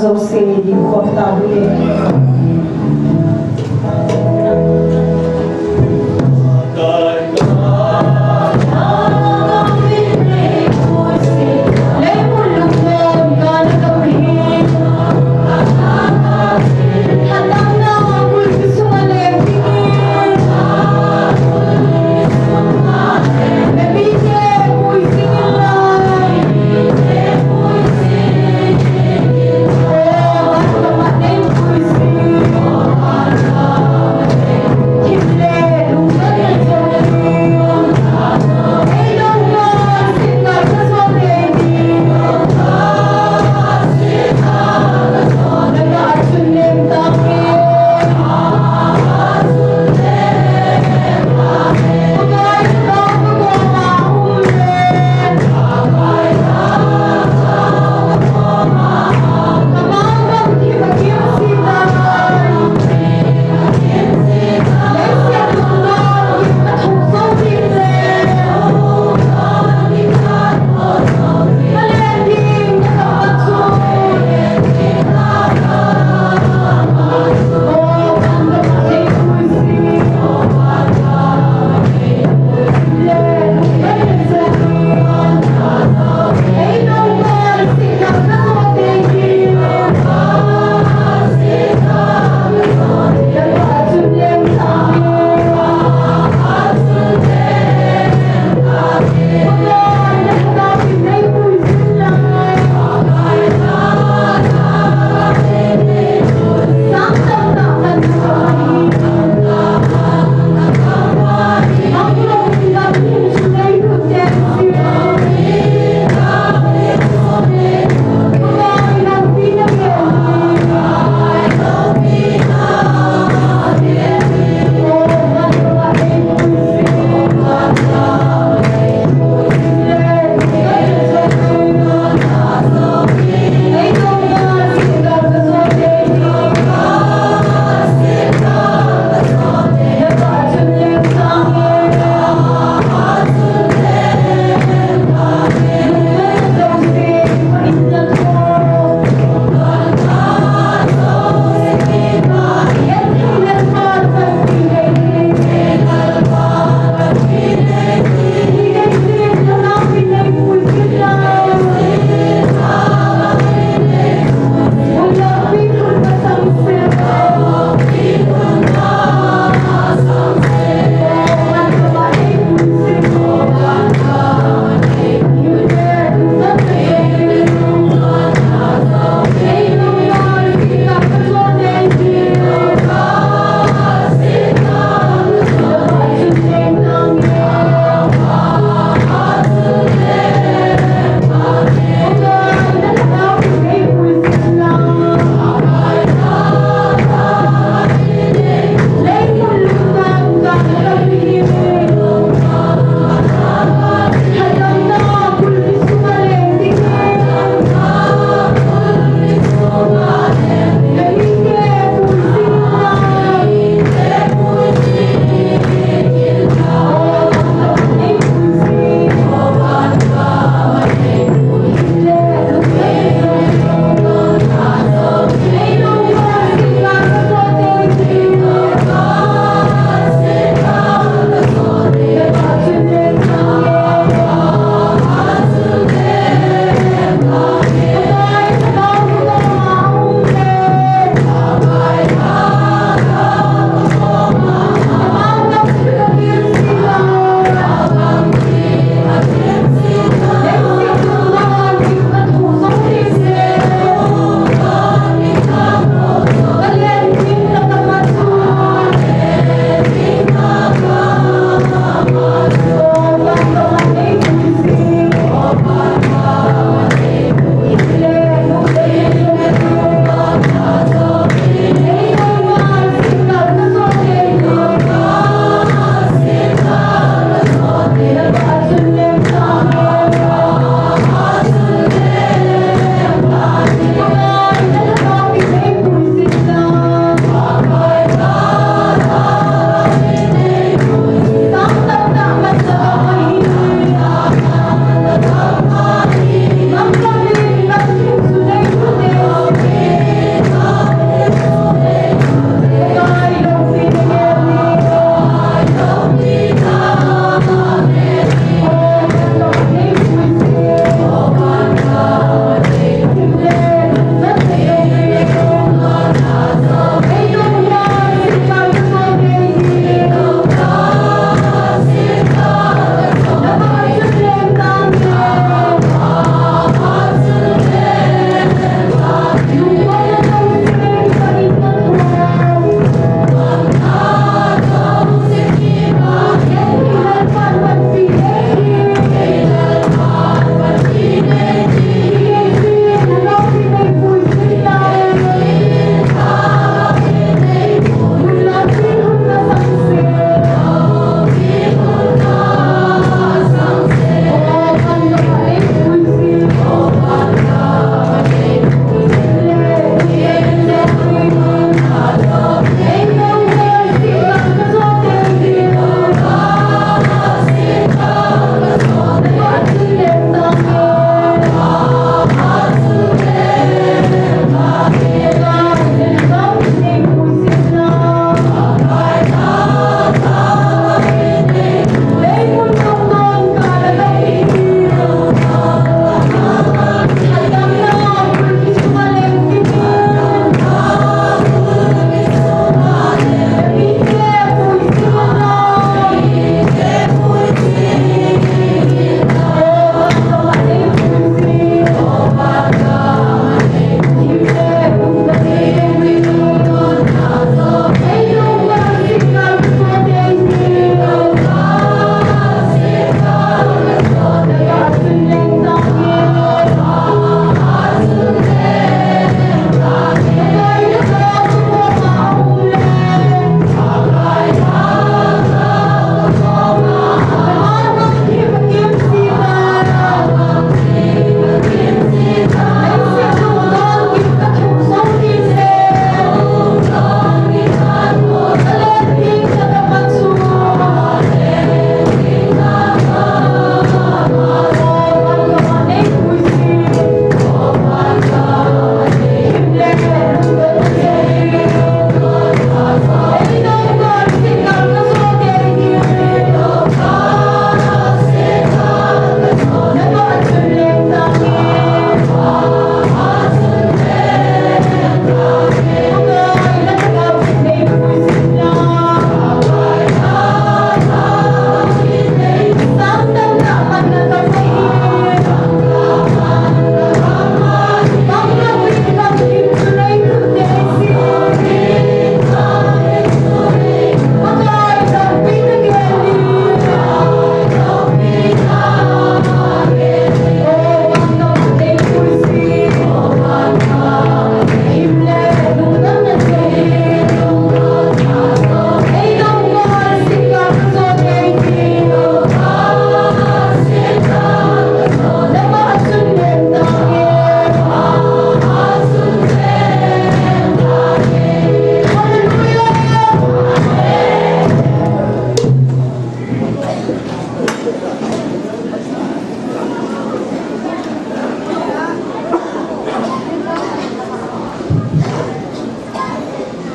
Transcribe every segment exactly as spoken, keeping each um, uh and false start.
Jouse ding khom tauhite.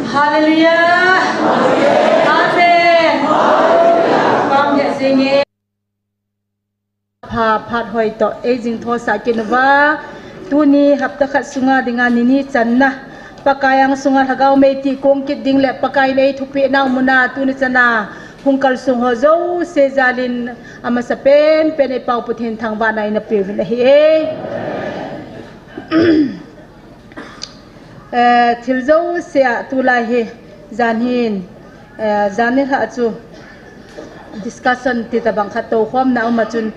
Hallelujah. Amen. Pam dia singe. Pha phat hoi to ei jing tho sa kin va. Tuni hapta khat sunga dinga nini channa Pakai ang sunga lhagao mei ti kong kit ding le Pakai nei thupi nau muna tuni chana hung kal sung ho jo se jalin amasa pen pen ei pau puthin thangvahna ina piu vin ahi e. Eh, thil jouse a tulai hi jan hin, eh, jan ni lha chu discussion ti tabang khat to khom na um a chun,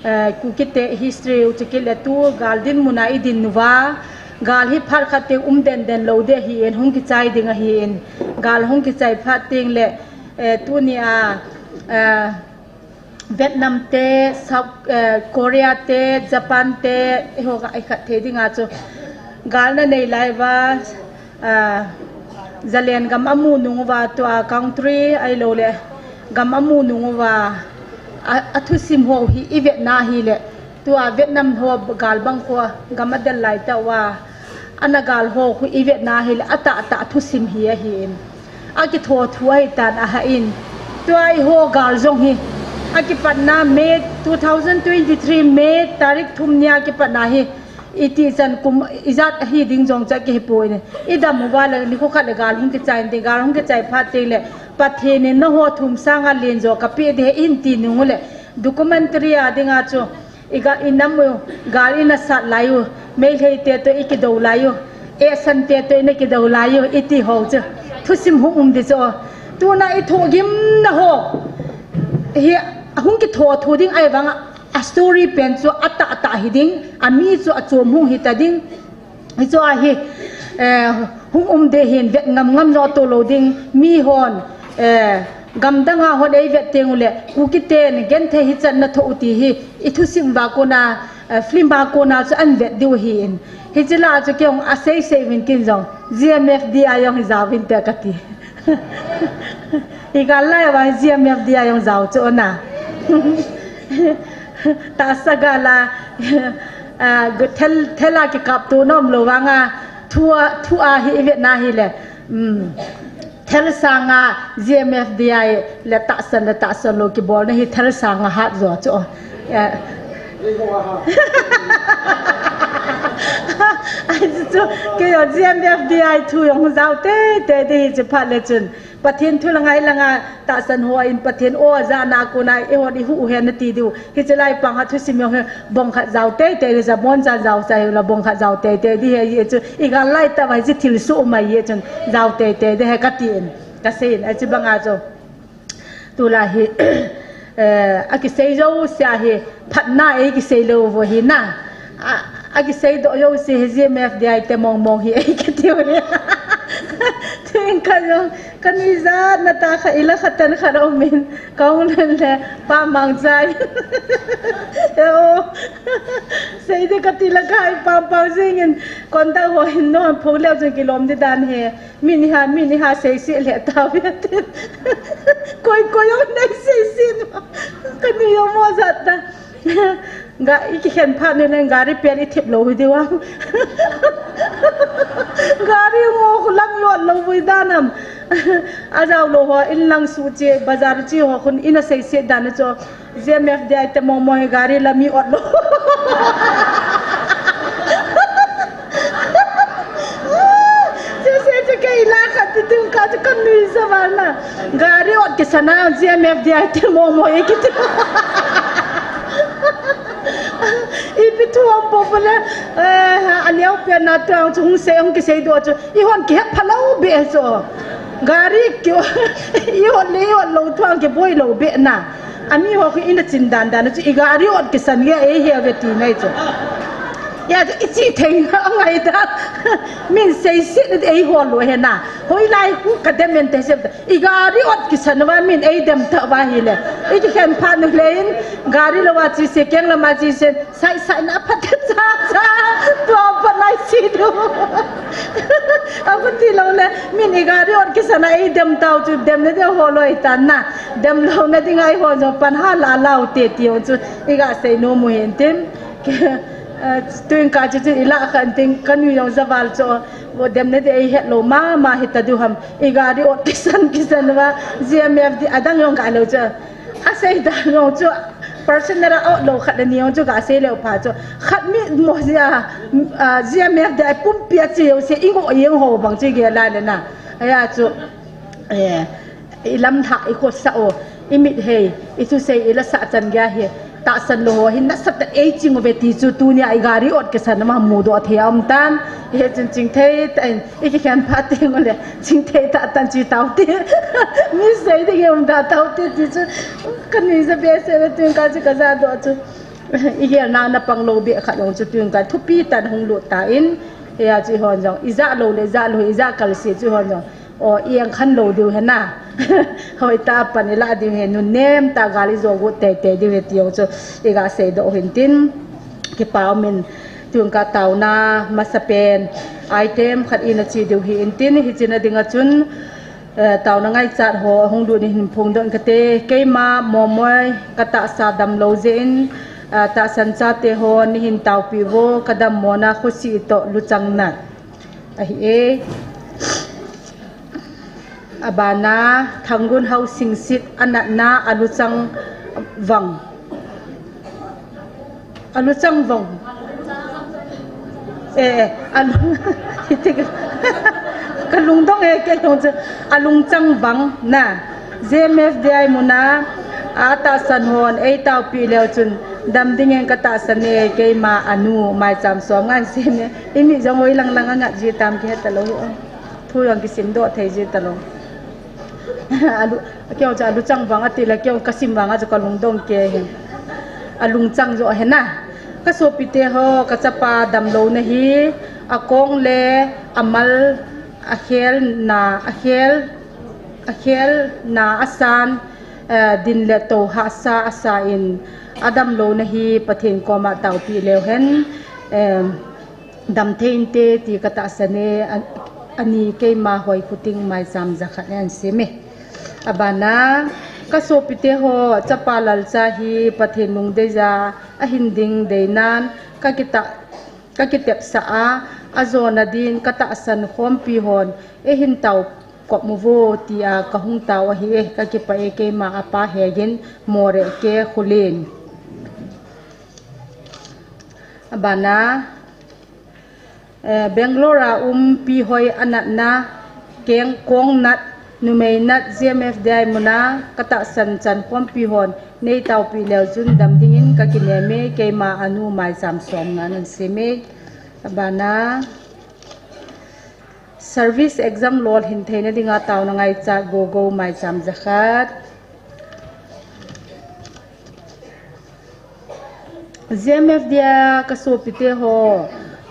eh, Kuki te history u chikit le tu gal din muna i din nuva gal hi phat khat te um den den lo de hi en hung kichai ding ahi en gal hung kichai phat ting le, eh, tuni a, eh, Vietnam te, South, eh, Korea te, Japan te, eiho ka ai khat thei dinga chu. Gal na nei lai va, ah, zalen gam amu nung va tua country ai lo le gam amu nung va a, a thusim ho hi i vetna hi le tua Vietnam ho gal bang kho gam adel lai ta va ana gal ho khu i vetna hi le ata ata thusim hi ahi in. A kitho thu ahi tan a ha in. Tua i ho gal jong hi. A kipatna May two thousand twenty-three May tarik thum nia kipatna hi. I ti chan kum i jat ahi ding jong cha kihi poi ne. I dam uva le ni kho khat le gal hung kichai ding gal hung kichai phat te le. Pathen in na ho thum sanga len jo ka pe de in ti nung le. Documentary a dinga chu. I ga, i nam u, gal i na sat lai u, Meitei te to i kido lai u, Asian te to i na kido lai u, i ti ho chu. Thusim hung um di chu. Tuna i thugim na ho. Hi, hung kitho thu ding ai vang a story pen chu ata ata hi ding, a mi chu a chom hung hi ta ding. Hichu ahi, eh, hung um de hin vet ngam ngam jo to lo ding mi hon, eh, gamdang a hon ei vet teng u le Kuki ten genthei hi chan na tho u ti hi i thusim va kona, eh, film va kona chu an vet diu hi in. Hichi la chu kei hung a sei sei vin kin jong G M F D I jong hi jao vin te ka ti. I gal lai va G M F D I jong jao chu na. Tahsa gal a, ah, gu-, thel, thel a kikap tu nom lo vang a, thu a, thu a hi i vetna hi le, um, thel sanga G M F D I le tahsan le tahsan lo kibolna hi thel sanga hat jo chu. Eh. Ai chu, kei jong G M F D I thu jong jao tei tei di hi chu phat le chun. Pathen thu la ngai langa tahsan ho in Pathen o jana kona i hon i hu u hen na ti diu. Hichi lai pang ha thusim jong hi bong khat jao tei tei di ja bon chan jao cha hi la bong khat jao tei tei di hi chu i gal lai ta vai chi thil su mai hi chun jao tei tei di hi ka ti in ka sei in a chi banga chu. Tula hi, eh, a kisei jouse a hi, phatna ei kisei lou vo hi na. A, a kisei doh jouse hi G M F D I te mong mong hi ei kiti u hi. Tuin ka jong, ka nui jat na ta kha ila kha tan kha rau min, ka hung len le, pa mang jai. E o, sei de ka ti la ka i pam pam jing in, kon ta ho hin no, phong leo jing kilom di dan he. Min iha, min iha sei si le ta ve te. Koi, koi jong nei sei si no. Ka nui jong mo jat ta. Ga i kikhen phat ni leng gari pel i thip lou hi diu a. Gari ngo khu lam jot lou vui dan am. A jao lou ho in lang su chi, bazar chi ho khun in a sei si dan cho. G M F D I te mong mong hi gari la mi ot lou. Sese chu kei la khat ti tung ka chu ka nui sa val na. Gari ot kisan a G M F D I te mong mong hi kiti. Ipi thu am po pale, eh, a leo pe na tuang chu hung sei hung kisei doh chu. I hon kihet phalou be chu. Gari ki, i hon le i hon lou thuang kiboi lou be na. Ami ho khu ina chin dan dan chu i gari ot kisan ge ei he ve ti nai chu. Ya chu i chi thei a ngai da. Min sei si ei ho lo he na. Hoilai khu ka dem men te se. I gari ot kisan va min ei dem ta va hi le. I kikhen phat nu le in gari lo va chi se keng la ma chi se. Sai, sai na phat cha cha. Tua phat na Chi do. Abu ti lo le, min i gari ot kisan a i dem tau chu, dem na de ho loi tan na. Dem lo na ding ai ho jo pan ha la lau te ti ho chu, i ga sei no mu hin tin. Ke, eh, tuin ka chu chu i la khan tin, ka nui jong javal chu, bo dem na de i het lo ma ma hi ta du ham. I gari ot kisan kisan va, G M F D adang jong ga lo chu. A sei dan jong chu, personal a ot lo khat ani jong chu ga sei leu pha chu. Khat mi mo jia, ah, G M F D ai pumpi a chi jong se i ngo jeng ho bang chi ge la le na. Aya chu, eh, i lam tha i khosah o, i mit hei, i thusei i la sa chan gei hi. Tahsan lo ho hin nasat ta ei ching uve ti chu tunia i gari ot kisan ma mu do thei a um tan. I he chun ching thei ta in, i kikhen pha teng u le, ching thei ta tan chi tau te. Mi sei ding e um da tau te ti chu. Ka nui ja be se le tuin ka chu ka ja do chu. I gel na na pang lo be khat jong chu tuin ka thupi tan hung lut ta in. He a chu i hon jong, i ja lo le ja lo, i ja kal se chu i hon jong. O, i ang khan lo diu he na. Hoi ta pan i la diu he, nun nem ta gal i jo gu tei tei diu he ti jong chu i ga sei do hin tin. Kipa um in, tuin ka tauna masa pen item khat i na chi diu hi in tin, hi chi na ding a chun, eh, tauna ngaichat ho hung lut ni hin phongdoh in ka te, keima Momoi ka tahsa dam lo jeh in, eh, tahsan chate ho ni hin taupi vo, ka dam mo na khosi toh luchang nat. Ahi e. Abana, Thangun Housing Seat a natna a luchang vang. A luchang vang. Eh, eh, a lu-, hiti ka, ka lungdong e, kei jong chu. A lungchang vang na. G M F D I muna, a tahsan hon, ei taupi leu chun, dam ding in ka tahsan e, keima a nu, Maicham Somnga in sem e. I mi jong oi lang lang a ngat ji tam kihe ta lo. Thu jong kisim doh thei ji ta lo. A lu, kei jong chu a luchang vang a ti le, kei jong ka sim vang a chu ka lungdong kei hi. A lungchang jo he na. Ka sopite ho, ka chapa dam lo na hi, a kong le a mal a khel na, a khel, a khel na a san, eh, din le to hahsa a sa in a dam lo na hi Pathen koma taupi leu hen, eh, dam thei inte ti ka tahsan e, a, ani keima Hoikhuting Maicham Jakhat in sem e. Abana, ka sopite ho, chapa lalcha hi Pathen lungdeija a hin ding deinan ka kita, ka kitepsa a, a jona din ka tahsan khompi hon, ei hin tau kop mu vo tia ka hung tau ahi e, ka kipa e keima a pa Hegin Moreh K. Khullen. Abana, eh, Bangalore a um Pi Hoi a natna, keng kong nat, numei nat, G M F D I muna, ka tahsan chan khompi hon, nei taupi leu chun dam ding in ka kinem e, keima a nu Maicham Somnga in sem e. Abana, service exam lol hin theina dinga tauna ngaichat Gogo Maicham Jakhat. G M F D I a ka sopite ho,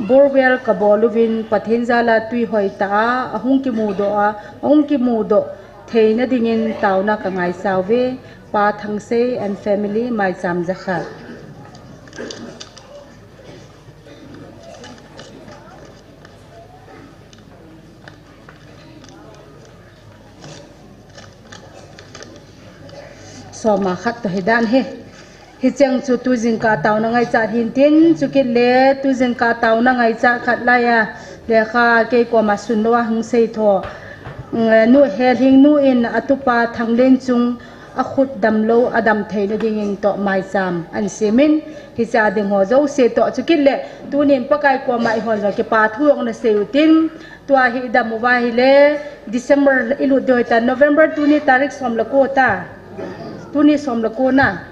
borewell ka bol uvin Pathen jal a tui hoi tah a, a hung kimu doh a, a hung kimu doh theina dingin tauna ka ngaisau ve, Pa Thangsei and family Maicham Jakhat. Soma khat toh hi dan hi. Hicheng chu tujingkah tauna ngaichat hin tin, chukit le tujingkah tauna ngaichat khat lai a, lekha kei koma sun lou a hung sei tho. Mm, nu Helhing nu in a tupa Thanglenchung a khut damlou a dam theina dingin toh maicham ahin semin, hiche a ding ho jouse toh chukit le tunin Pakai koma eihon jong kipa thu jong ana sei utin, tua hi i dam uva ahile December i lut diu ahitan, November tuni tarik som le ko ta. Tuni som le ko na.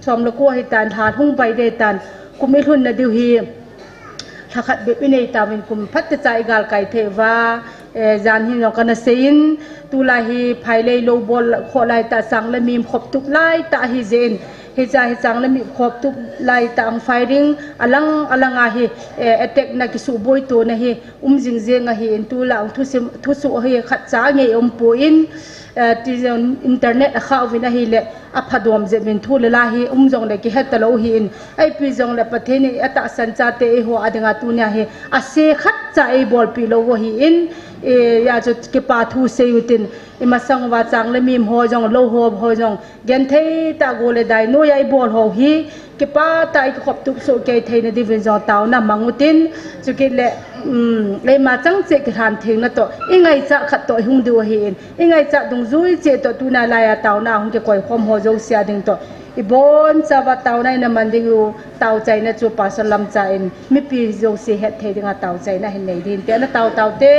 Som le ko ahitan, lha hung pai ding ahitan, kum i lhun na diu hi. Lha khat bep i nei tauvin kum phatecha i galkai thei uva, eh, jan hin jong kana seiyin, tulai hi phailei lou bol khoh lai tah, sang le mim khop tup lai tah ahi jeh in, hiche hi sang le mim khop tup lai tah a firing alang alang a hi, eh, attack na kisuhboi tona hi um jing jeng ahin, tulai thusim, thusoh hi khatcha angei um poi, Eh, ti jong internet a kha uvin ahile, a phadom jep vin thu le la hi um jong le kihet ta lo hi in, ai pi jong le Pathen in a tahsan chate eiho a dinga tunia hi a se khat cha ei bolpi lo u hi in, eh, ya chu kipa thu sei utin, i masang uva chang le mim ho jong, lo ho ho jong, genthei ta go le dai noi a i bol ho hi, kipa ta i khop tup so kei theina diuvin jong tauna mang utin, chukit le, um, eima chang che kilhan thengna to, i ngaicha khat to i hung diu hi in, i ngaicha dungjui che to tuna laiya tauna hung kikoi khom ho jouse a ding to, i bonchauva tauna i na man ding u, tao chaina chu Pastor Lamcha in mipi jouse het thei dinga tao chaina hin nei din te na tao tao te.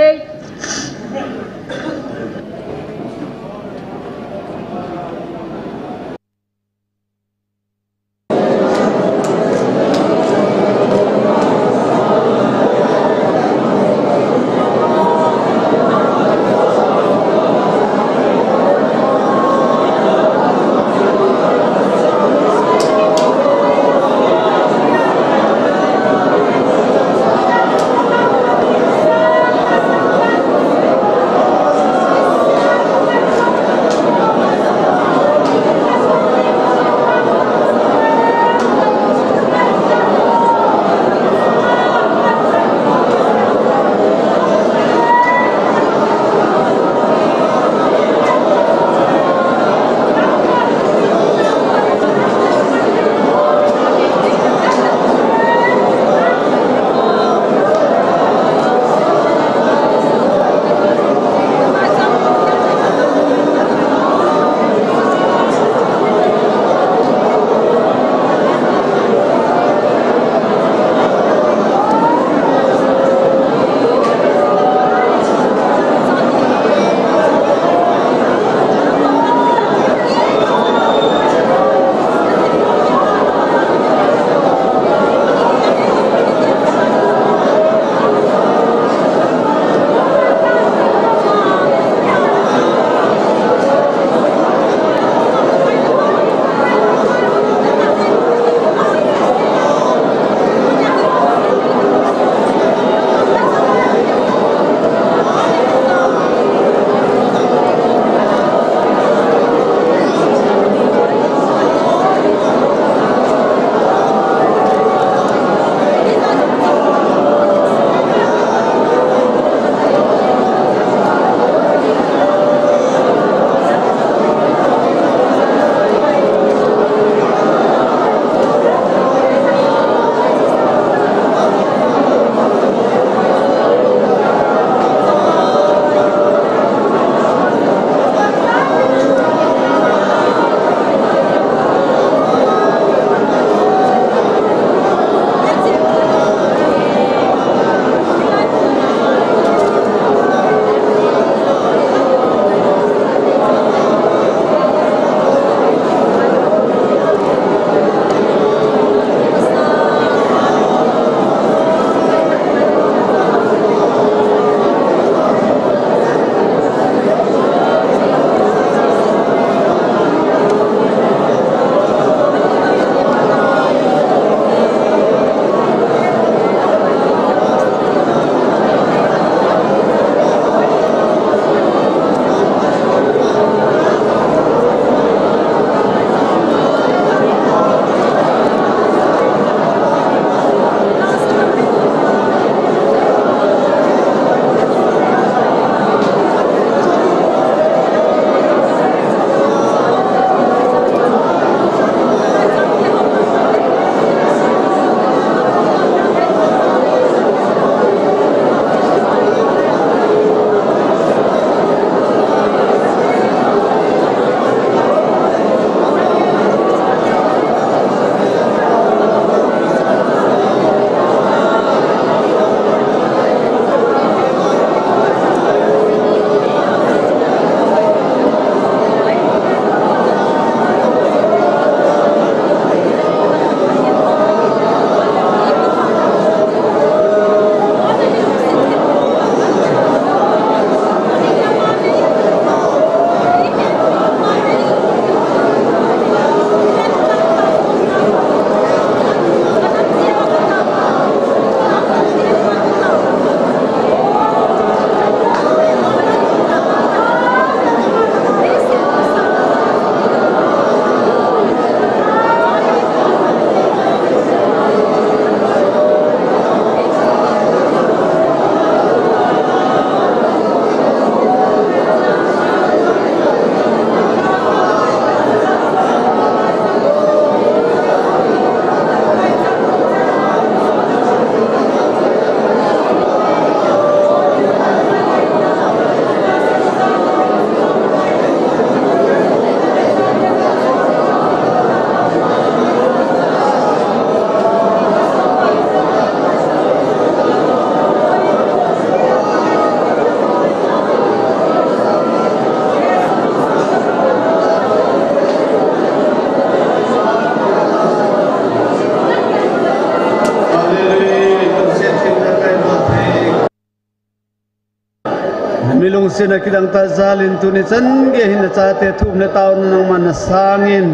Mi lungsetna kidang tah jal in tuni chan gei hin nachate thu um le taona nangman nasang in.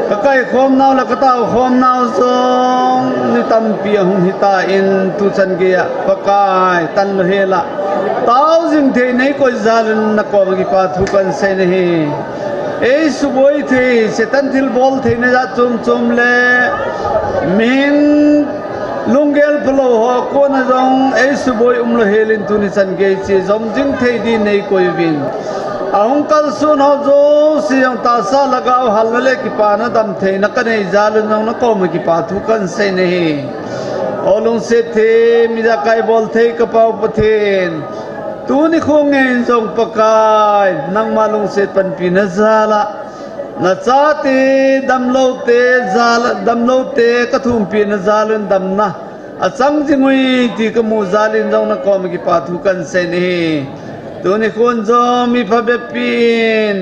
Ka kaikhom nau le ka taokhom nau jong ni tampi ahung hitan tu chan gei a Pakai tan lou hel a tao jing thei nei koi jal in nakoma kipa thu kahin sei nahi. Ei suboi thei, Satan thilbol theina jat chom chom le mihing lunggel phalou ho kona jong ei suboi umlou hel in tuni chan gei chu jom jing thei din nei koi uvin. Ahung kalson ho jouse jong tahsa lhagao halna le kipana damtheina kanei jal un jong nakoma kipa thu kahin sei nahi. O lungset thei, mi jakai bol thei ka Pa u Pathen. Tuni khongin jong Pakai, nangma lungset panpina jal a nachate damlou te jal, damlou te ka thumpina jal un damna achang jing uve ti kamu jal in jong nakoma kipa thu kahin sei nahi. Tuni khon jong mi phabep in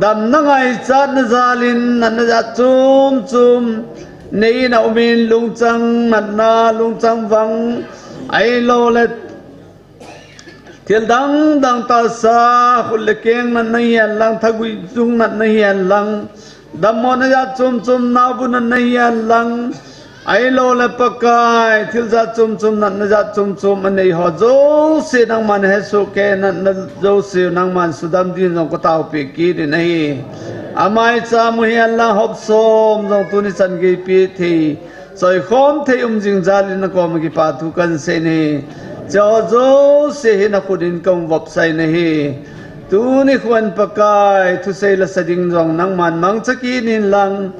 damna ngaichatna jal in natna jat chom chom nei in aum in lungchang natna, lungchang vang ahilou le thil dang dang tahsa, khut le keng natna hihen lang, thagui jung natna hihen lang, dammona jat chom chom, naobu natna hihen lang, ahilou le Pakai, thil jat chom chom, natna jat chom chom anei ho jouse nangman hesoh kei, natna jouse nangman sudam din jong ka taopi kit in ahi. Amai cham u hihen lang, hop som jong tuni chan gei pe thei, choikhom thei um jing jal in nakoma kipa thu kahin sei nahi. Hiche ho jouse hi nakhut in kahin vop sai nahi. Tuni khon Pakai, thusei lasa ding jong nangman mangcha kit in lang,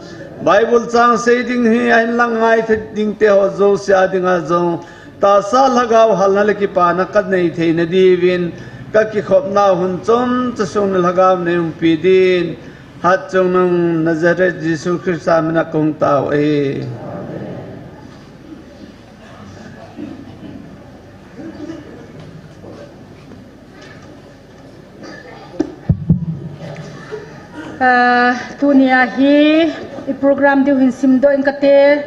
Bible chang sei ding hi ahin lang ngaithei ding te ho jouse a dinga jong tahsa lhagao halna le kipana kanei theina diuvin, ka kikhopna hun chomcha sung lhagao nei umpi din, hatchungnung Nazareth Jesu Christa mina kahung tao e. Ah, tunia hi i program diu hin simdoh ing kate,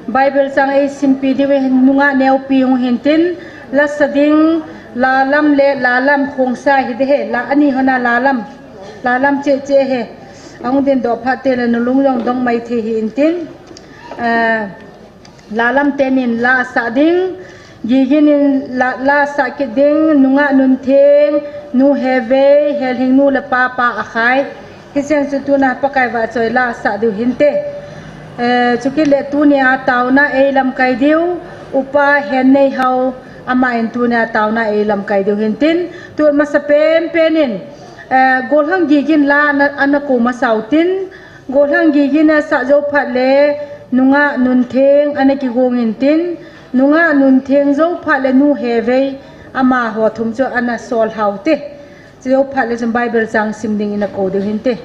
Bible chang ei simpi diu hin nungah neopi hung hintin, lasa ding lalam le lalam khongsa hi de he, la ani hona lalam, lalam che che he. Ahung dindoh phat teng le nalung jong dong mai thei hintin. Ah, lalam tenin la asah ding, Gigin in la, la asah kit ding, nungah nuntheng, nu Hevei, Helhing nu le papa akhai. Hicheng chu tuna Pakai vahchoi la asah diu hinte. Eh, chukit le tunia taona ei lamkai diu, Upa Henneihao, aman tunia taona ei lamkai diu hintin. Tu masa penpen in, eh, Golhang Gigin la ana, ana ko masa utin, Golhang Gigin asah jou phat le nungah nuntheng ana kigong intin, nungah nuntheng jou phat le nu Hevei amaho thum chu ana sol hao te. Jou phat le chun Bible chang sim ding in ako diu hinte.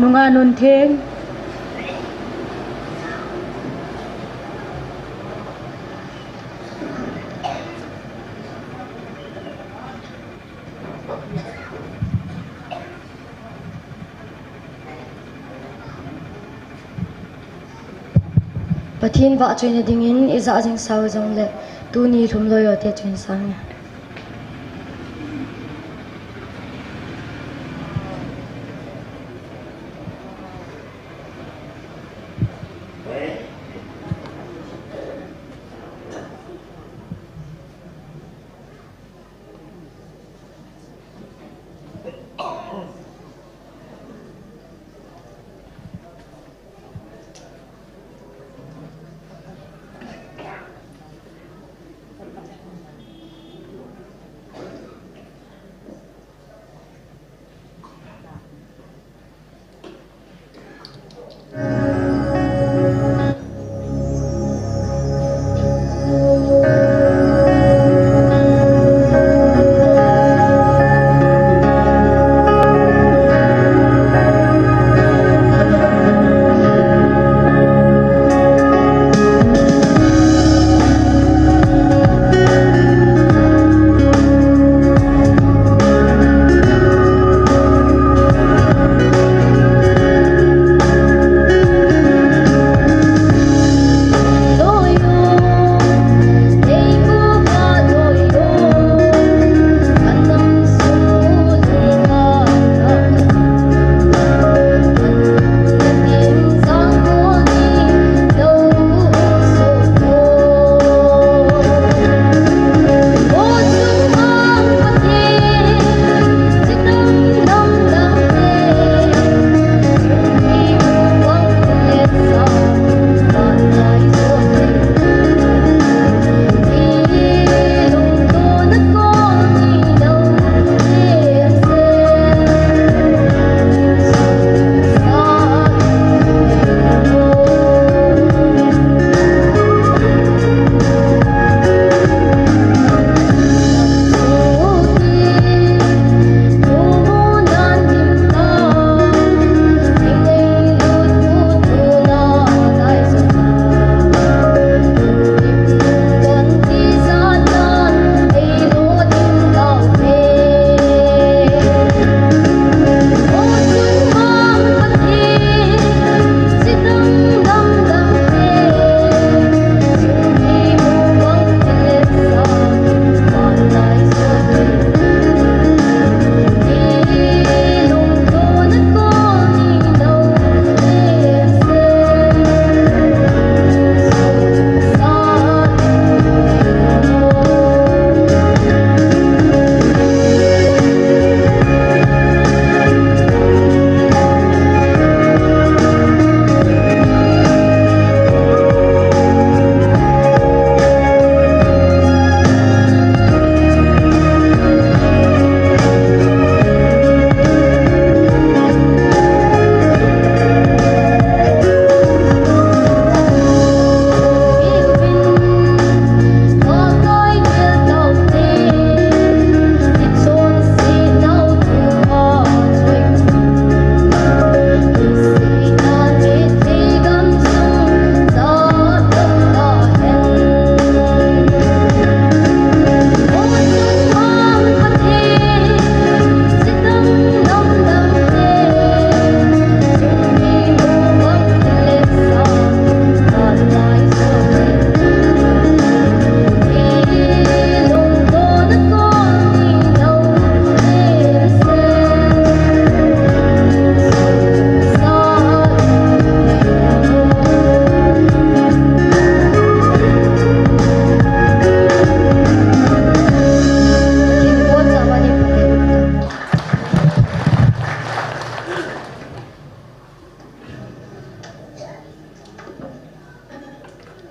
Nunga Nuntheng. Pathen vahchoina dingin ija jing sau jongle tuni lhumloi ho te chun sang.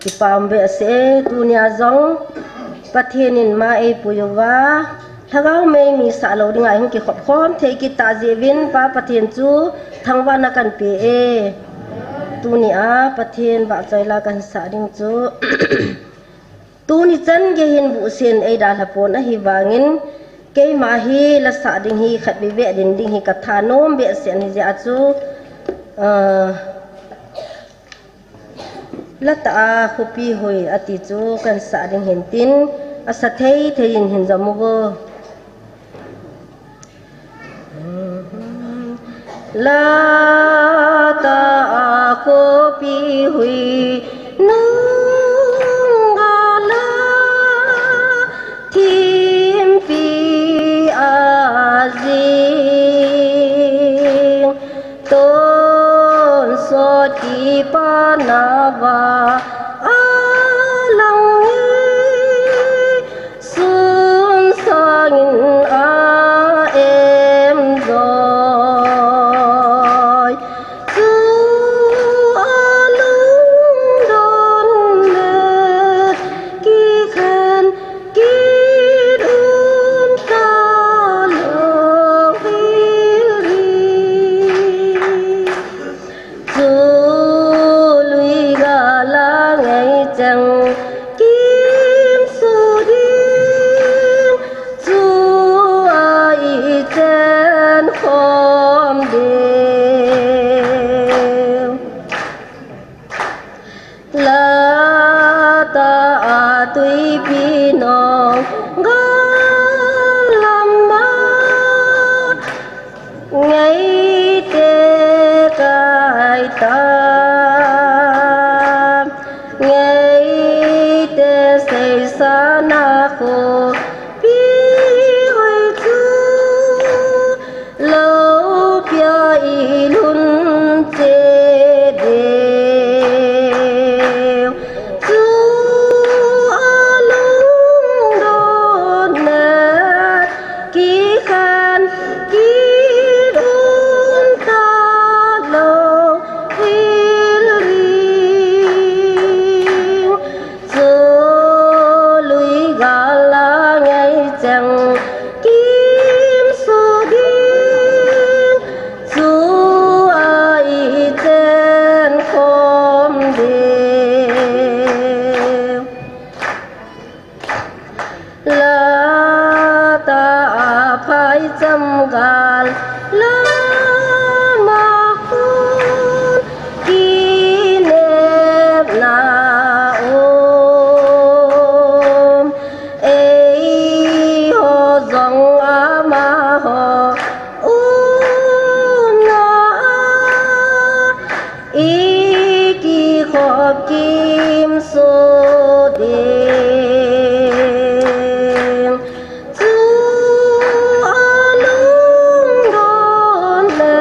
Kipah um behseh e, tunia jong Pathen in ma eipui uva, lhagao mei mi sah lou dinga hung kikhop khom thei kit tah jeh uvin Pa Pathen chu thangvahna kan pe e. Tunia Pathen vahchoi la kan sah ding chu tuni chan gei hin buhsen eidalha pon ahivangin, keima hi la sah ding hi khatvei vet ding ding hi ka thanom behseh in, hijeh a chu Ah, Lata a khopi hui ati chu kan sa ding hin tin, asa thei thei in hin jam uvo. Lata a khopi hui nung gala thimpi a jing tonsot kipana va a lang e, sun sangin a em joi. Chu a lungdon le kikhen kit um ta lo hil hi. Chu lui gala ngei cheng kimsu ding, chu a i chen khom ding. Lata a tuipi nong galam a ngeite kai ta, ngeite seisana khopi hoi chu loupia i lhun che ding. Chu a lungdon le kikhen kit um ta lo hil ding. Chu lui gala ngei cheng kimsu ding, chu a i chen khom ding. Lata a phaicham gal lama khun kinepna um, eiho jong amaho umna a i kikhop kimsu ding. Chu a lungdon le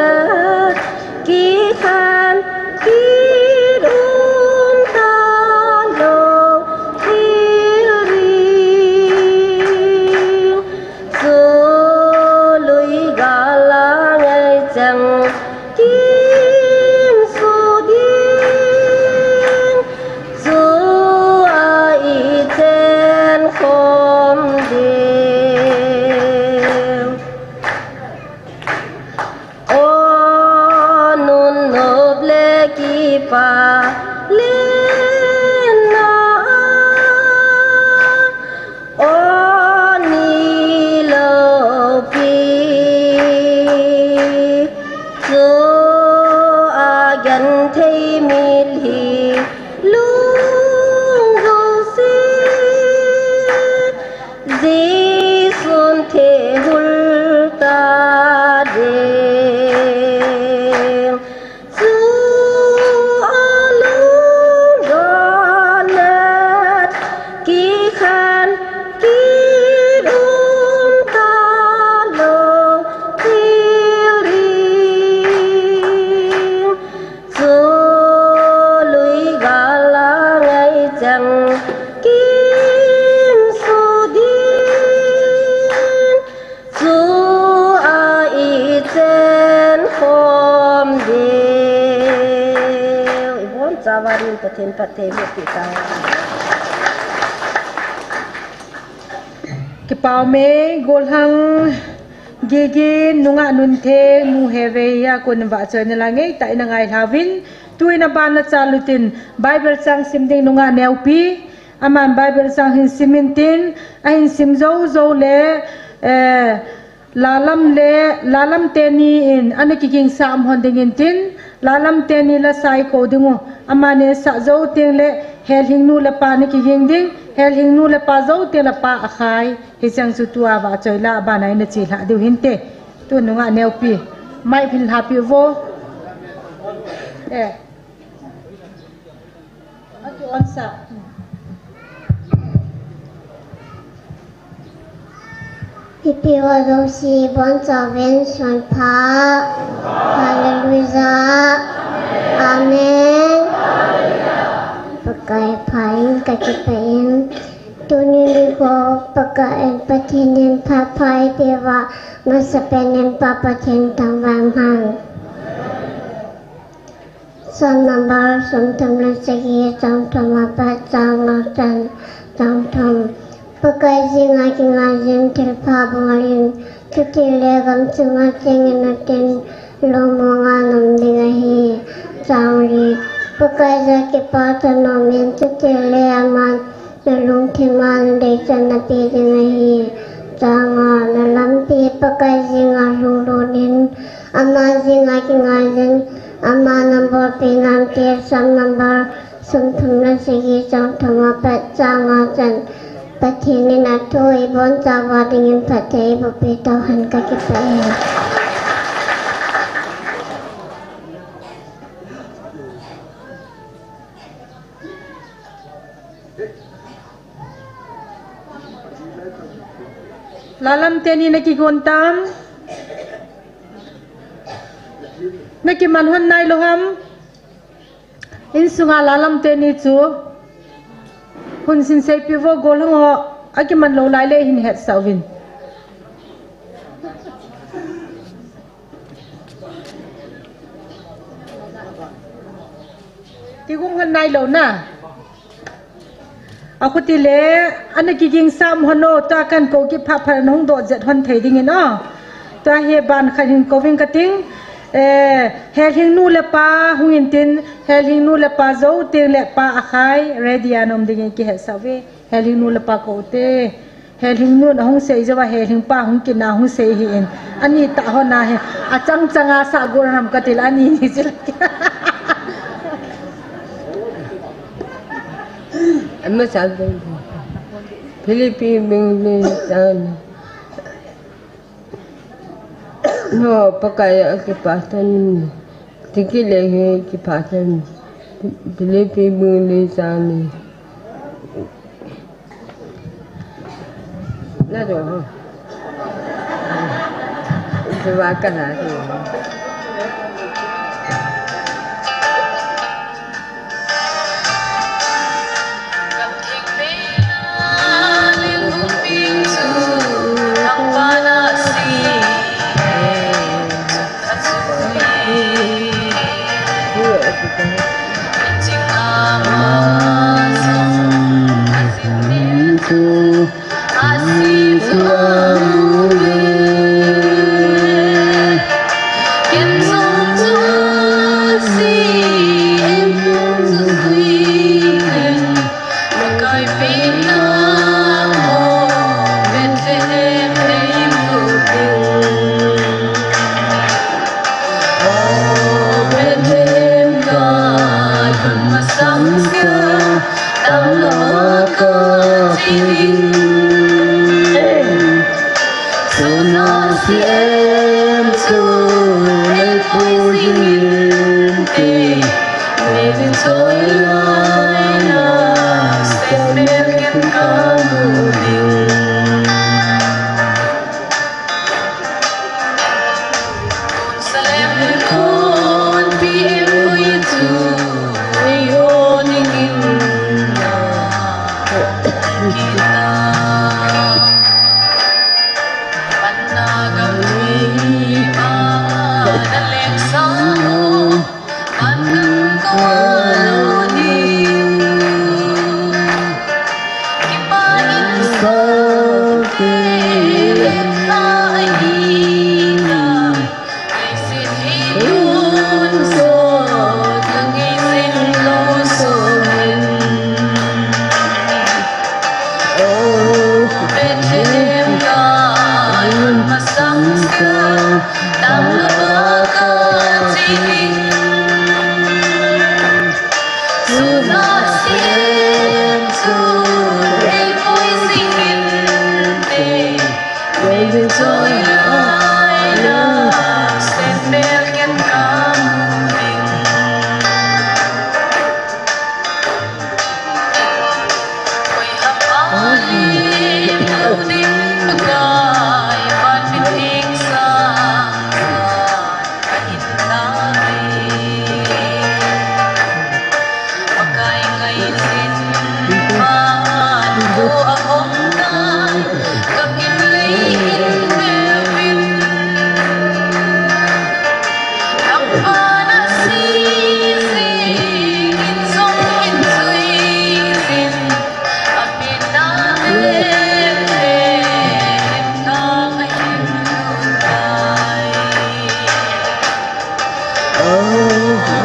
kikhen kit um ta lo hil ding. Chu lui gala ngei cheng kimsu ding, chu a i chen khom ding. O nun nop le kipa lenna a, o ni loupi chu a genthei mitlhi lung jouse Jesun thehul ta ding. Chu a lungdon le kikhen kit um ta lo hil ding. Chu lui gala ngei cheng kimsu ding, chu a i chen khom ding. I bonchauva ding Pathen phattheiboh peh tauhen. Kipah ume, golhang Gigi, nungah Nunthe, nu Hevei a kon vahchoina la ngeitah in angailhauvin, tuin aban a chan lutin Bible chang sim ding nungah Neopi, aman Bible chang hin sim intin, ahin sim jou jou le, eh, Lalam le, Lalam teni in ana kigingsa um hon ding intin, Lalam teni la sai ko dingu, amani sa jou teng le, Helhing nu le pa na kiging ding, Helhing nu le pa jou teng le pa akhai, hicheng chu tua va choi la abana ina chi hla diu hinte, tu nunga neupi, mai phin hla pi vo. Eh. Atu on sa. Ipi ho jouse bonchauvin sunpha. Hallelujah. Amen. Pakai pha in kakipah in. Tuni nikho Pakai in Pathen in phat pha eipeuva, masapen in Pa Pathen thangvah in umhen. Psalm number somthum le sagi, chang thum apat chang nga chan, chang thum. Pakai jenga kingaijin thilpha bolin, chutile gamsunga chengin atin, lungmonga naum ding ahi. Chang li. Pakai jah kipah thanom in, chutile aman nalungthima nadeichan nape ding ahi. Chang nga. Nalampi Pakai jenga lhunglut in, ama jenga kingaijin, ama nabolpi nante. Psalm number somthum le sagi, chang thum apat chang nga chan. Pathen in athu ibonchauva dingin phatthei eiboh peh tauhen, kakipah e. Lalam teni na kigon tam? Na kiman hon nailou ham? Insunga lalam teni chu hun sin seipi vo, golhang ho, akiman lou lai le hin hetsah uvin. Kigon hon nailou na. Akhuti le, ana kiging sam hon o, tua kakou kipha pha nahung doh jet hon thei dingin o. Tua hi ban khat hin kouving kating. Eh, Helhing nu le pa hung intin, Helhing nu le pa jou teng le pa akhai, ready a naum dingin kihetsah uve. Helhing nu le pa kou te. Helhing nun ahung sei jouva, Helhing pa hung kit na hung sei hi in. Ani tah hon ahi. Achang changa sa gol nam katil ani ni jil. Ama sa gol. Philippi bung li chang. No, Pakai a kipah thanom. Tiki le hi kipah thanom. Philippi bung li chang li. Na do ho. Tua kana do.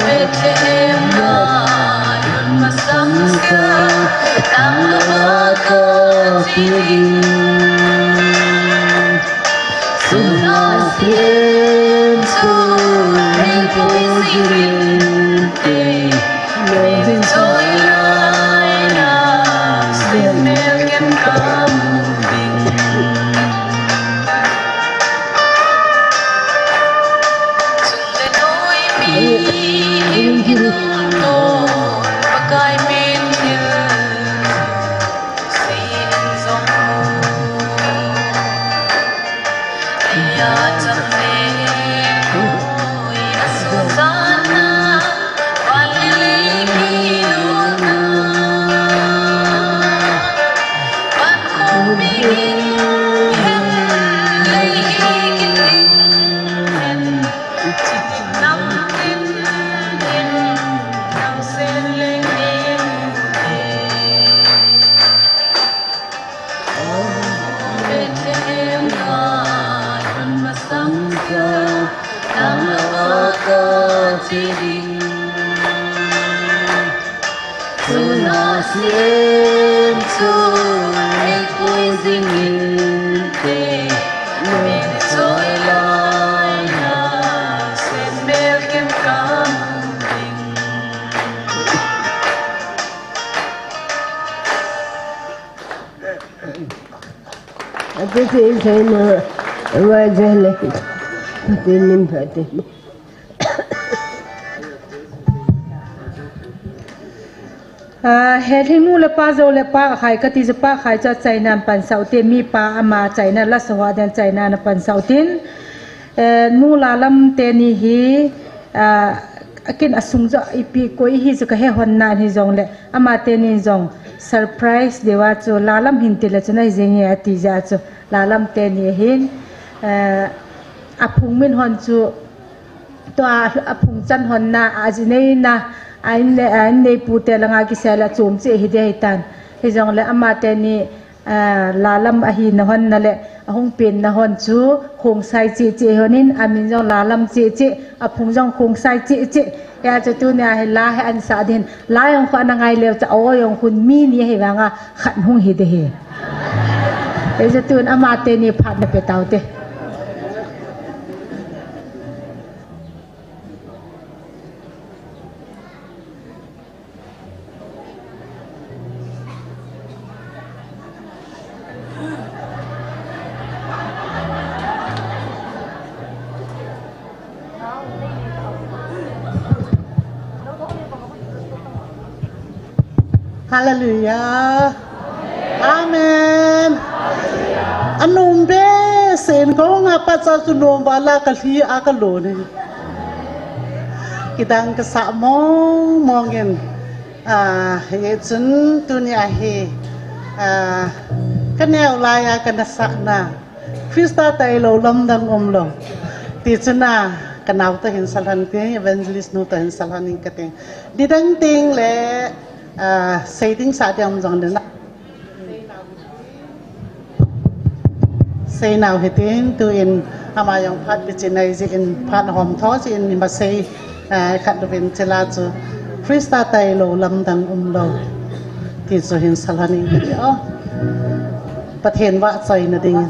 Bethlehem a lhun masang a, tangval a ka che ding. Sun a siem chu hei poi jing inte, min choi lai a, sen mel kem ka mu ding. Chun le noi mi in gil to, Pakai min thil sei in jong mu. Eia chang le koi a sun jana, van le lei kilutna. Van khopi ging hen, lei hi kiting hen, chiti nam tin hen, nam sen leng ne mu te. Bethlehem a lhun masang a, tangval a ka che ding. Sun a siem chu hei poi jing inte, min choi lai a, sen mel kem ka mu ding. Ati ti seina, wa jale. Ati min pha ti. Ah, he lhing nu le pa, jou le pa khai, kati jou pa khai chu achaina pan sau te, mi pa ama chaina, la sa hoa den chaina na pan sau tin. Eh, nu Lalam teni hi, ah, akin asung jou ipi koi hi jou kahe hon nan hijongle, ama teni jong surprise deuva chu Lalam hin ti le chu nai jing e ati jeh a chu Lalam teni hin, eh, aphung min hon chu tua aphung chan hon na, aji nei na, a in le, a in neipu te langa kisel a chom cheh hi ding ahitan. Hijongle ama teni, ah, Lalam ahina hon na le, ahung penna hon chu Khongsai cheh cheh hon in, amin jong Lalam cheh cheh, aphung jong Khongsai cheh cheh. Hia chu tunia hi la hi ansah ding, la jong khu ana ngai leu chu, a-o jong khun mi ni ahi vanga khat hung hi ding ahi. Hia chu tun ama teni phat na pe tau te. Hallelujah. Amen. Anom behseh in kahung a pat cha chu nom val a kalhi a kalon e. Kidang kasah mong mong in. Ah, hichun tunia hi, ah, kaneo laiya kana sahna. Christa tailou lamdang umlou. Tichun a, kanao toh hin salhon ting, evangelist nu toh hin salhon ing kating. Didang ting le, ah, sei ding sa ding um jong le na. Seinau hitin, tuin ama jong phat pichin ahi jeh in, phat hom tho jeh in, ima sei, eh, khat uvin chila chu, Christa tailou lamdang umlou. Ti chu hin salhon ing kati o. Pathen vahchoina dingin.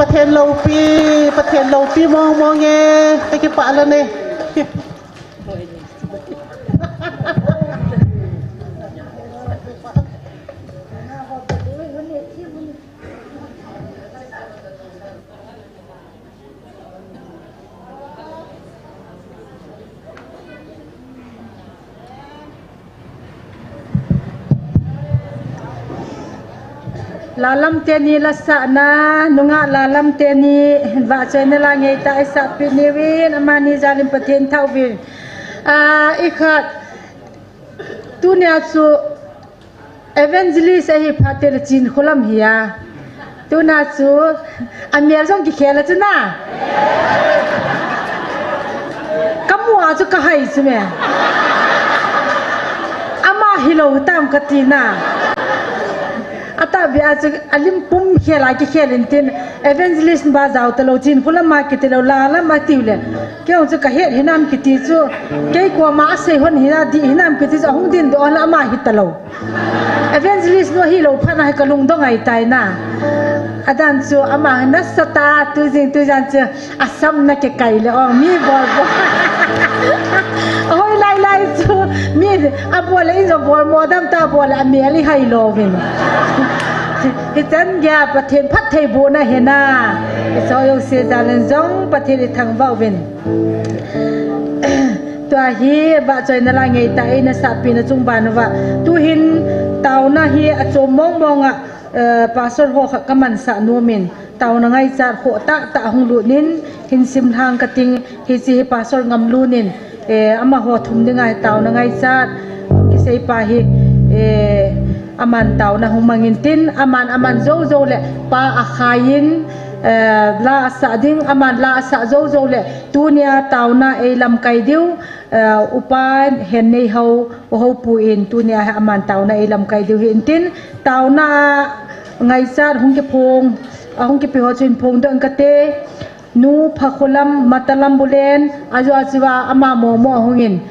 Pathen loupi, Pathen loupi mong mong e, kakipah lhon e. Lalam teni lasahna, nungah Lalam teni vahchoina la ngeitah a eisahpeh uvin, amani jalin Pathen thah uvin. Ah, ikhat, tunia chu evangelist ahi phat tele Chinkholam hi a. Tuna chu, amel jong kikhel a chu na. Kamu a chu kahai chu me. Ama hilou tam kati na. Atahbeh a chu alim pum khel a kikhel in tin, evangelist ba jao talou, Chinkholam a kiti lou, Lalam a tiu le. Kei jong chu kahet hinam kiti chu, kei koma asei hon hina dih hinam kiti chu, ahung dingdoh a ama hitalou. Evangelist nu hilou phat na hi kalungdong ahitai na. Adan chu ama nasatah a tujing tujan chu asam na kikai le ong mi bol bol. Ahoi lai lai chu mi abol le in jong bol mo dam ta bol le amel i hai louvin. Hichan geiya Pathen phattheibohna hina. Isoh jouse jalin jong Pathen ithangvah uvin. Tua hi vahchoina la ngeitah a eina sahpeh na chung ban uva. Tuhin taona hi achom mong mong a, eh, pastor ho khat kamansah nom in. Taona ngaichat khoh tah tah ahung lut in hin simlhang kating hiche hi Pastor Ngamlun in, eh, amaho thum dinga hi taona ngaichat kisei pa hi, eh, aman taona hung mang in tin, aman, aman jou jou le pa akhai in, eh, la asah ding, aman la asah jou jou le tunia taona eilamkai diu, eh, upa Henneihao, U Haopu in tunia hi aman taona eilamkai diu hi in tin, taona ngaichat hung kiphong, ahung kipe ho chu hin phongdoh ing kate, Nu Phakholam Matalam Bulen, ajo achiva ama momo ahung in,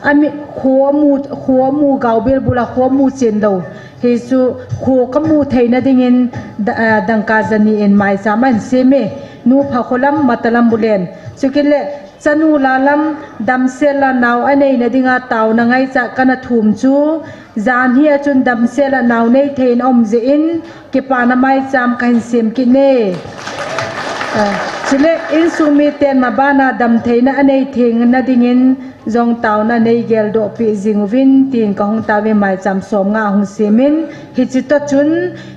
ami kho amu, kho amu gaobil bula kho amu chen lou. Hichu kho kamu theina dingin da-, ah, dangka jani in maicham ahin sem e, Nu Phakholam Matalam Bulen. Chukit le, Chanu Lalam damsel a nao aneina dinga taona ngaichat kana thum chu, jan hi a chun damsel a nao nei thei in aum jeh in, kipana maicham kahin sem kit e. Ah, chule insung miten mabana damtheina anei theina dingin jong taona nei geldoh peh jing uvin tin kahung taovin maicham somnga ahung sem in, hiche toh chun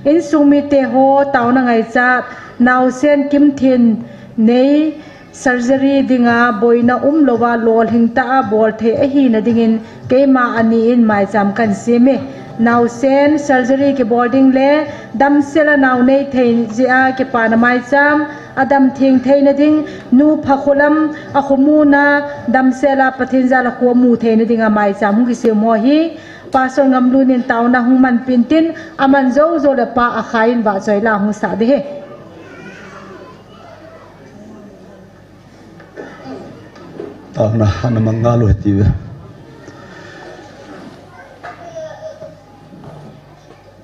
insung mite ho taona ngaichat naosen kimthen nei surgery dinga boina umlouva lolhing tah a bolthei ahina dingin keima ani in maicham kahin sem e. Naosen surgery kibol ding le damsel a nao nei thei jeh a kipana maicham, adam theng theina ding, Nu Phakholam akhomuna damsel a Pathen jal a kho amu theina dinga maicham hung kisem ho hi Pastor Ngamlun in taona hung manpeh in tin, aman jou jou le pa akhai in vahchoi la hung sah ding ahi. Taona ana mang ngal u hite uve.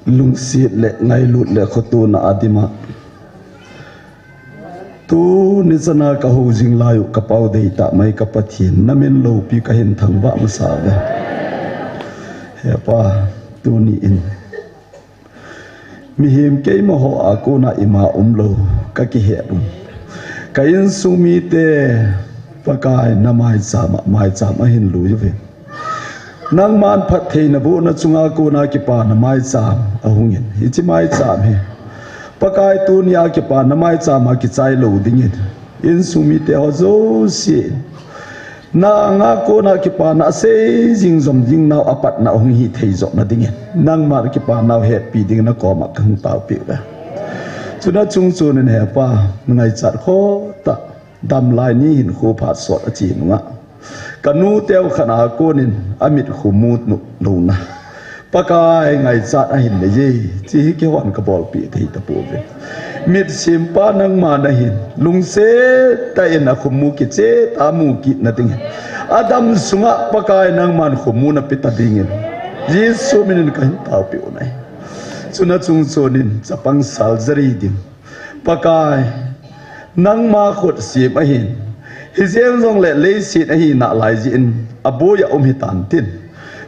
Lungset le ngailut le khotona a dima. Tuni chana kahou jing lai u ka Pau deitah mai ka Pathen, namin loupi kahin thangvah masa uve. He Pa, tuni in mihem keima ho a kona ima umlou kakihet u. Ka insung mite Pakai na maicham a, maicham ahin lui uve. Nangman phattheina bohna chunga kona kipana maicham ahung in. Hiche maicham hi Pakai tunia kipana maicham a kichai lou dingin, insung mite ho jouse na anga kona kipana asei jing jom jing nau apatna hung hi thei jona dingin, nangma kipanau hetpi dingin nakoma kahung taopeh uve. Chuna chung chun in He Pa, na ngaichat khoh tah, damlai ni hin kho phat sot ache nunga, ka nute u khat a konin amit khu mu nop louna Pakai ngaichat ahin nei e, hiche hi kihon kabolpeh thei tapouve. Mitsim Pa nangma nahin, lungset tah in akho mu kichet a mu kitna dingin, adam sunga Pakai nangman kho mu napeh ta dingin, Jesu minin kahin taopeh u ahi. Chuna chung chun in chapang surgery ding Pakai, Nangma khut sem ahin, hijeng jongle leiset ahi nalai jeh in aboi a um hitan tin.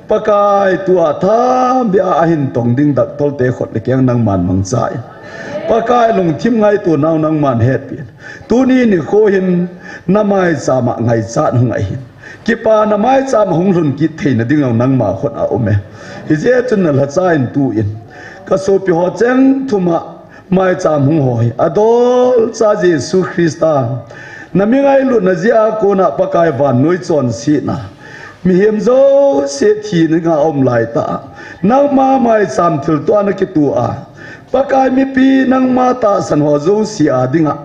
Pakai tua thabeh a ahin tong ding doctor te khut le keng nangman mangcha in. Pakai lungthim ngaito nau nangman hetpi in. Tuni nikho hin namaicham a ngaichat hung ahin. Kipana maicham a hung lhun kit theina ding nangma khut a um e. Hijeh chun nalhacha in tu in. Kasopi ho cheng thum a maicham hung ho hi adolcha Jesu Christa nami ngailutna jeh a kona Pakai vannoi chonsetna, mihem jouse thina dinga aum laitah a, nangma maicham thilto a nakito a, Pakai mipi nangma tahsan ho jouse a dinga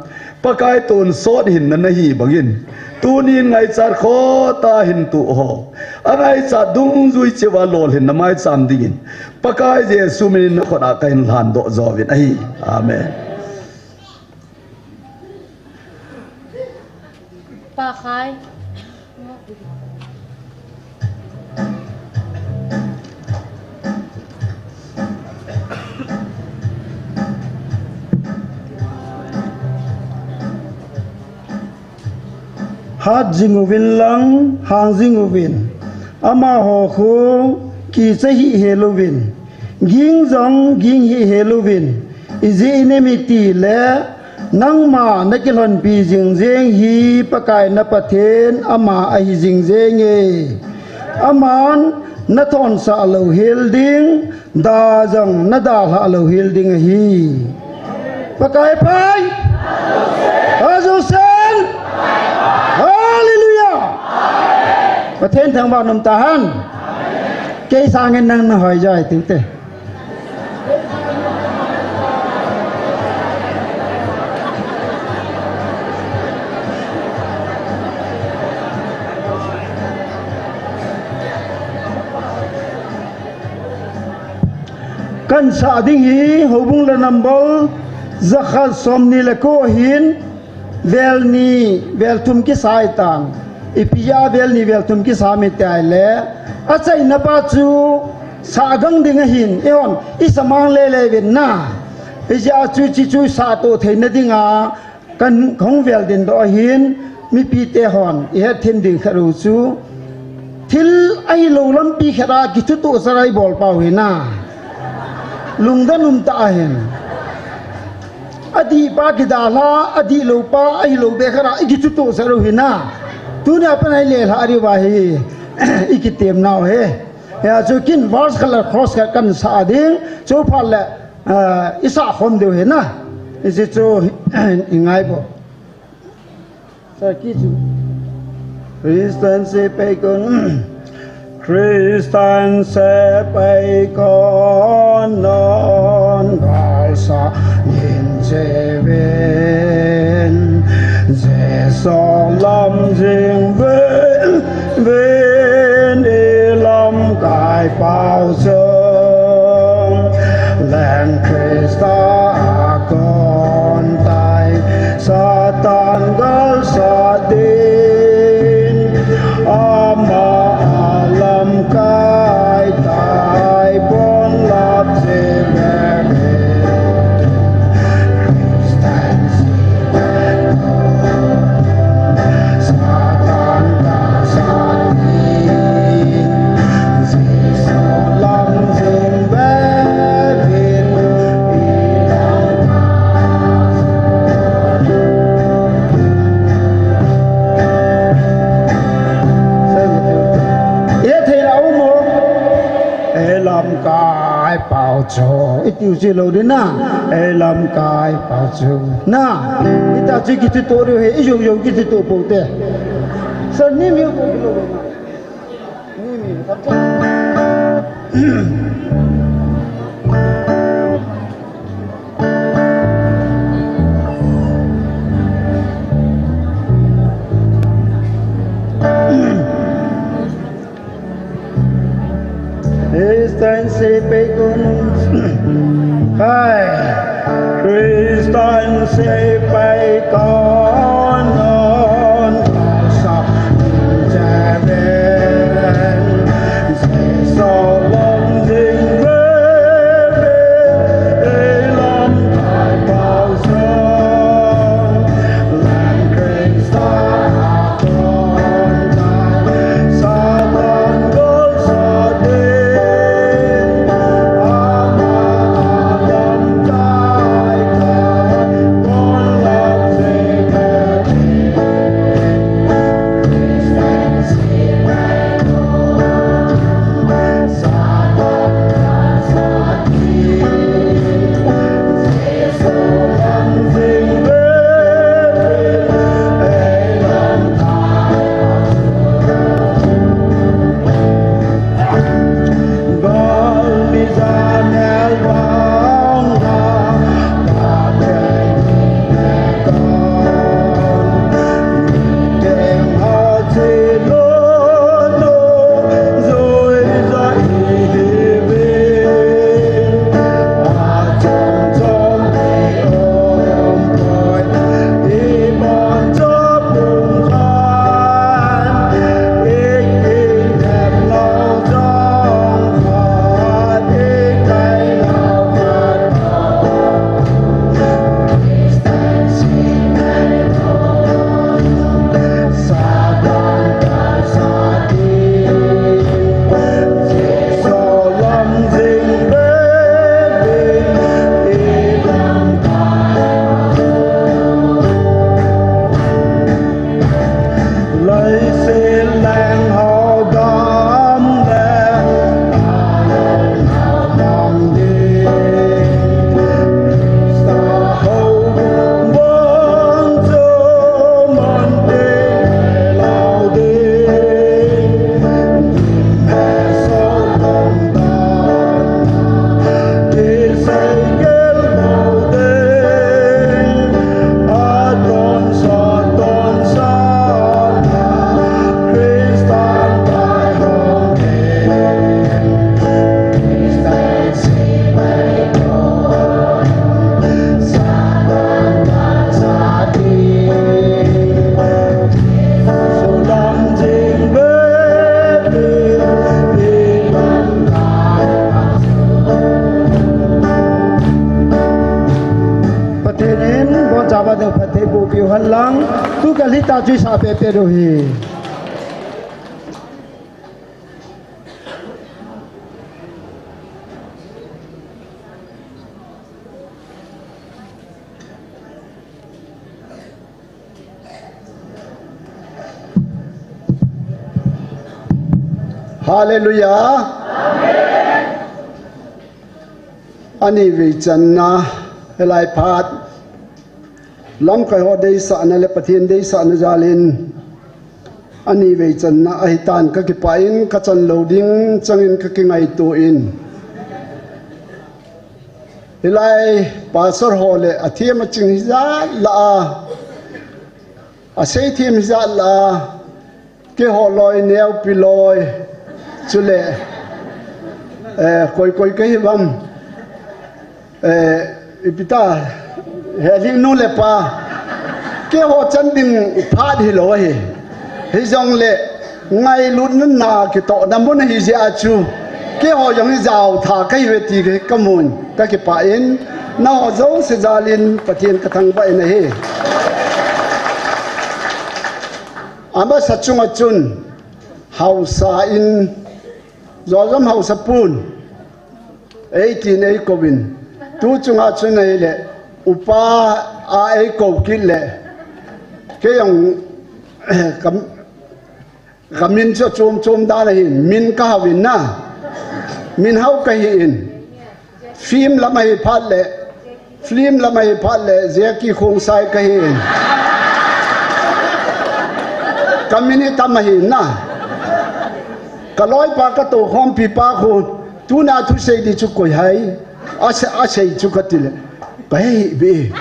Pakai tonsot hinna nahi bangin, tunin ngaichat khoh tah a hin tu ho, angaichat dungjui cheh uva lolhinna maicham dingin, Pakai Jesu minin nakhut a kahin lhandoh jouvin ahi. Amen. Pa Khai. Hat jing uvin lang, hang jing uvin. Amaho khu kicha hih hel uvin. Ging jong ging hih hel uvin. Ijeh inem itile, nangma nakilhonpi jing jeng hi Pakai na Pathen ama ahi jing jenge. Aman nathonsah lou hel ding, da jong nadalhah lou hel ding ahi. Pakai pha. Amen. Hallelujah. Pathen thangvah in um tahen. Kei sangin nang nahoi joi tiu te. Kahin sah ding hi, houbung le number jakhat somni le ko ahin, vel ni, vel thum kisa ahitan. Ipi a vel ni, vel thum kisa ham itile, achaina pa chu sah gang ding ahin, eihon, isa mang lele uvin na. Ijeh chu hiche chu sah toh theina dinga, Kan hung vel ding doh ahin, mipite hon, ihet them ding khat u chu, thil ahilou lampi khat a kithutoh sah a ibol pau hi na. Lungdon um tah ahin. Adih pa kidalha, adih lou pa, ahilou beh khat a ikithutoh sah u hi na. Tunia pat a ilelhah diu ahi, ikitem nau hi. Hia chu kin verse khat le chorus khat kahin sah ding, chu phat le, Ah, isah khom diu ahi na. Hiche chu, ingai bou. Sir, key chu. Christian sepai kon. Christian sepai kon non galsat in cheuvin. Jesu lam jing uvin. Ven ilamkai pau chu, Leng Christa a kon tai, Satan galsat din, ama a lamkai tai, bon lap jing uvin. Lamkai pau chu. Itiu chi lou ding na. Ei lamkai pau chu. Na. Ita chi kiti to ri he. Ijou jou kiti to po te. Sir ni mi ko lo. Ni mi. Christian sepai kon. Hai. Christian sepai kon. Sa. Jaren. Sa. Long. Jing. Ve. Ve. Ei. Long. Kai. Pau. Sa. Thei bu piu han lang, tu ka lita chui sa pe pe do hi. Hallelujah. Amen. Ani vei channa, helai phat. Lamkai ho deisahna le Pathen deisahna jalin. Ani vei channa ahitan ka kipah in ka chan lo ding changin ka kingaito in. Hilai pastor ho le athem aching hijat la a. Asei them hijat la a. Keiho loi neo pi loi. Chule. Eh, koi koi ka hi vam. Eh, ipi ta, he ding nu le pa. Keiho chan ding phat hi lo hi. Hijongle, ngailutna na kitohna mun hi jeh a chu. Keiho jong hi jao tha ka hi ve ti ka mun. Ka kipah in, nangho jouse jalin Pathen ka thangvah in ahi. Amasa chunga chun, haosa in, Jojom haosa pun. Eitin eikou in. Tu chunga chun ahile, upa a eikou kit le. Kei jong, ka, ka min chu chom chom dan ahin, min ka hao in na. Min hao ka hi in. Film lam ahi phat le, film lam ahi phat le, Jackie Khongsai ka hi in. Ka min hi tam ahi na. Ka loipa ka toukhompi pa khu, tuna thusei di chu koi ham. Asei, asei chu ka ti le. Ka hei bi.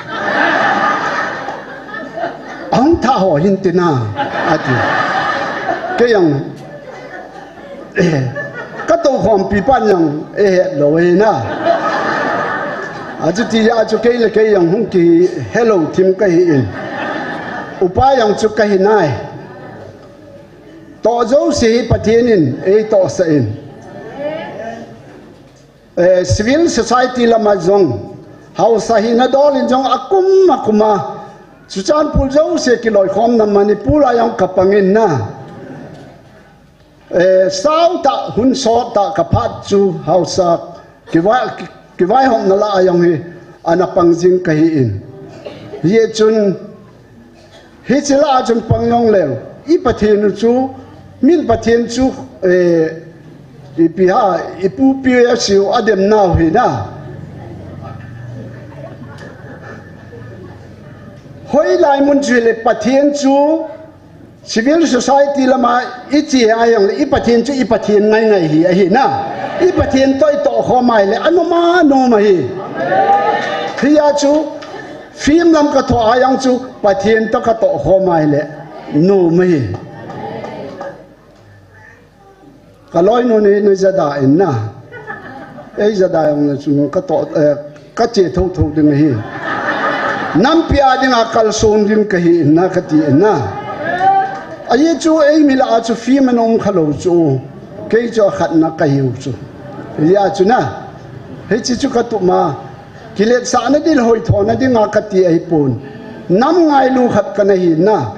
Ahung tha ho hin ti na. Ati. Kei jong. Eh, ka toukhompi pan jong, eh, het lo hi na. Achuti a chu kei le kei jong hung kihe lou thim ka hi in. Upa jong chu ka hi nai. Toh jouse hi Pathen in, eitohsah in. Eh, civil society lama jong, haosa hina dol in jong akum akum a. Churachandpur jouse kiloikhomna Manipur a jong ka pang in na. Eh, sao tah, hun sot tah ka phat chu haosa kivai, kivaihomna lah a jong hi ana pang jing ka hi in. Hijeh chun, hiche lah a chun pang jong leu, i Pathen u chu, min Pathen chu, eh, ipi ham, i pupi a siu a dem nau hi na. Hoilai mun chu le Pathen chu, Civil society lama i che a jong le, i Pathen chu i Pathen ngai ngai hi ahi na. I Pathen toh i tohkhom a le, anom anom ahi. Hijeh a chu, film lam ka thoh a jong chu, Pathen toh ka tohkhom a le, nom ahi. Ka loinu ni, ni jada in na. Ei jada jong le chun ka toh, eh, ka che thotho ding ahi. Nampi a dinga kalson ding ka hi in na ka ti in na. Ajeh chu ei mi lah a chu film ana um kha lou chu. Kei chu akhatna ka hiu chu. Hijeh a chu na. Hiche chu ka tup ma. Kiletsahna ding, hoithona dinga ka ti ahipon. Nam ngailu khat ka na hi na.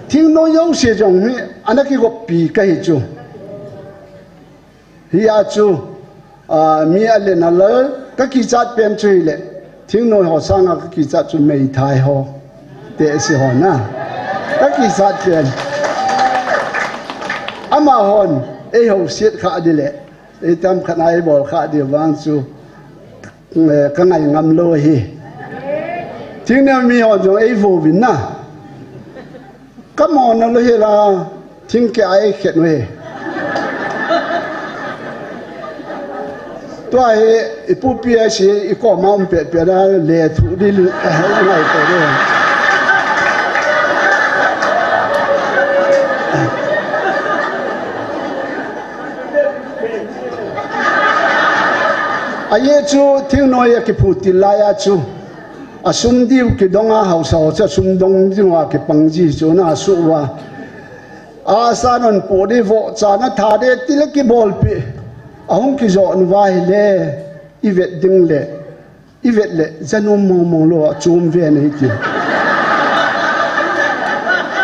Thingnoi jouse jong hi, ana kigoppi ka hi chu. Hijeh a chu, ah, mi alen alal, ka kichat pen chu hile. Thingnoi ho sanga ka kichat chu meithai ho. Tehse ho na. Ka kichat pen. Amahon, ei houset kha ding le. Ei tam khat a ei bol kha ding vang chu. Eh, ka ngai ngam lou hi. Thingnoi mi hon jong ei vo uvin na. Ka mo na lou hi la, thingkeh a ei khet u hi. Tua hi, i pupi a si, i koma um pet pet a, le thu di lu, eh, ngai to di. Ajeh chu thingnoi a kiphutil lai a chu. Asum diu kidong a haosa ho chu asum dong diu a kipang ji chu na asuh uva. Asan hon po di vohcha na tha di ti le kibolpi. Ahung kijoh uva hile i vet ding le. I vet le, janom mong mong lou a chom ve nei ti.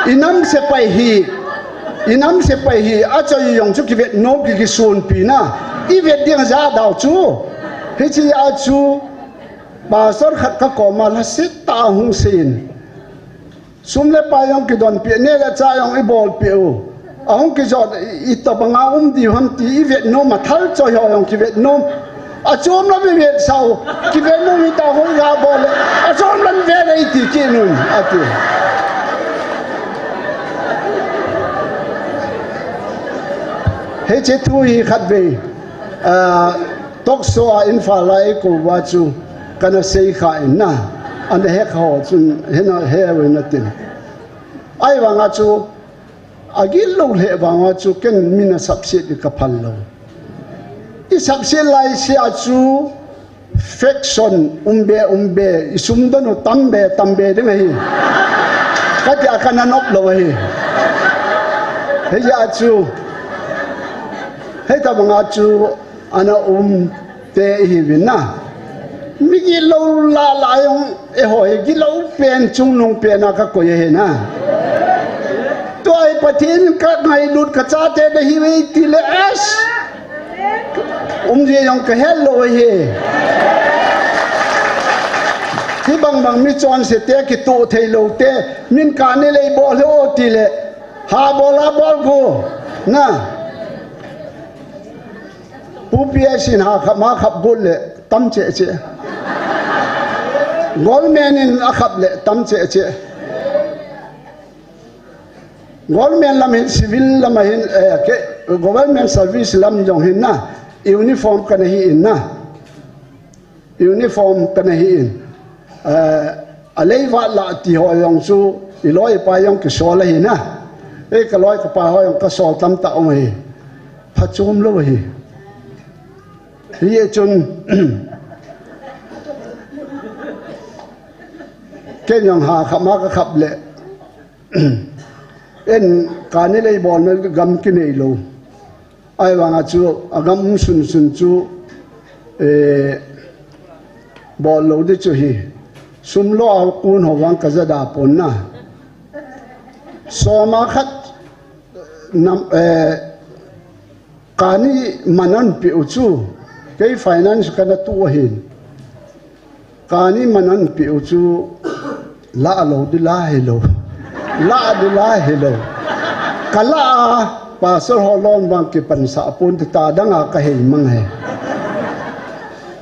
I nam sepai hi, i nam sepai hi, achoi jong chu kivet nom ki kisunpi na, i vet ding ja dau chu. Hiche a chu, pastor khat ka koma lhaset tah a hung seiyin. Sum le pai jong kidonpi, neh le chah jong i bolpi u. Ahung kijot, i, itobanga um diu ham ti i vet nom, athal choi ho jong kivet nom. Achom lam i vetsah u, kivet nom hita hoi ga bol le, achom lam vet le iti kit un, ati. Hiche thu hi khatvei, ah, talk show a Imphal a eikou uva chu kana seikha in na, ana hekha ho chun hina he uvin atin. Ahivanga chu, agilou lheh vanga chu ken min asapset di kaphal lou. I sapset laisea chu faction umbe umbe, i sumdon u tambe tambe ding ahi. Katia kana nop lou ahi. Hijeh a chu, hitobanga chu, ana um te ihiuvin na. Mi gilou lah lah jong, eiho hi gilou pen chungnung pen a kakoi ahi na. Tua hi Pathen in kangailut kachate nahiuve tile, as. Umji jong kahet lou ahi. Hibang bang mi chonse te kitoh thei lou te, min kani lei bol ho tile, ha bol a bol go. Na. Pu P S in ha khap ma khap got le tam cheh cheh. Government in akhap le tam cheh cheh. Government lam hin, civil lam hin, eh, ke, government service lam jong hin na, uniform kana hi in na. Uniform kana hi in. Eh, alei vat lah ti ho jong chu, iloi ipai jong kisol ahi na. Ei kaloi kapai ho jong kasol tamtah um ahi. Phachom lou ahi. Hijeh chun, ken jong ha khap ma kakhap le. En kani lei bolna gam kinei lou. Ahivanga chu, agam um sunsun chu, eh, bol lou di chu hi. Sum lo a kun ho vang kajada pon na. Soma khat nam, eh, kani man ahin peh u chu. Kei finance kana tu ahin. Kani man ahin peh u chu la lou di la hilou. La di la hilou. Kala a, pastor ho lom vang kipansah pon ti ta dang a kahei mang e.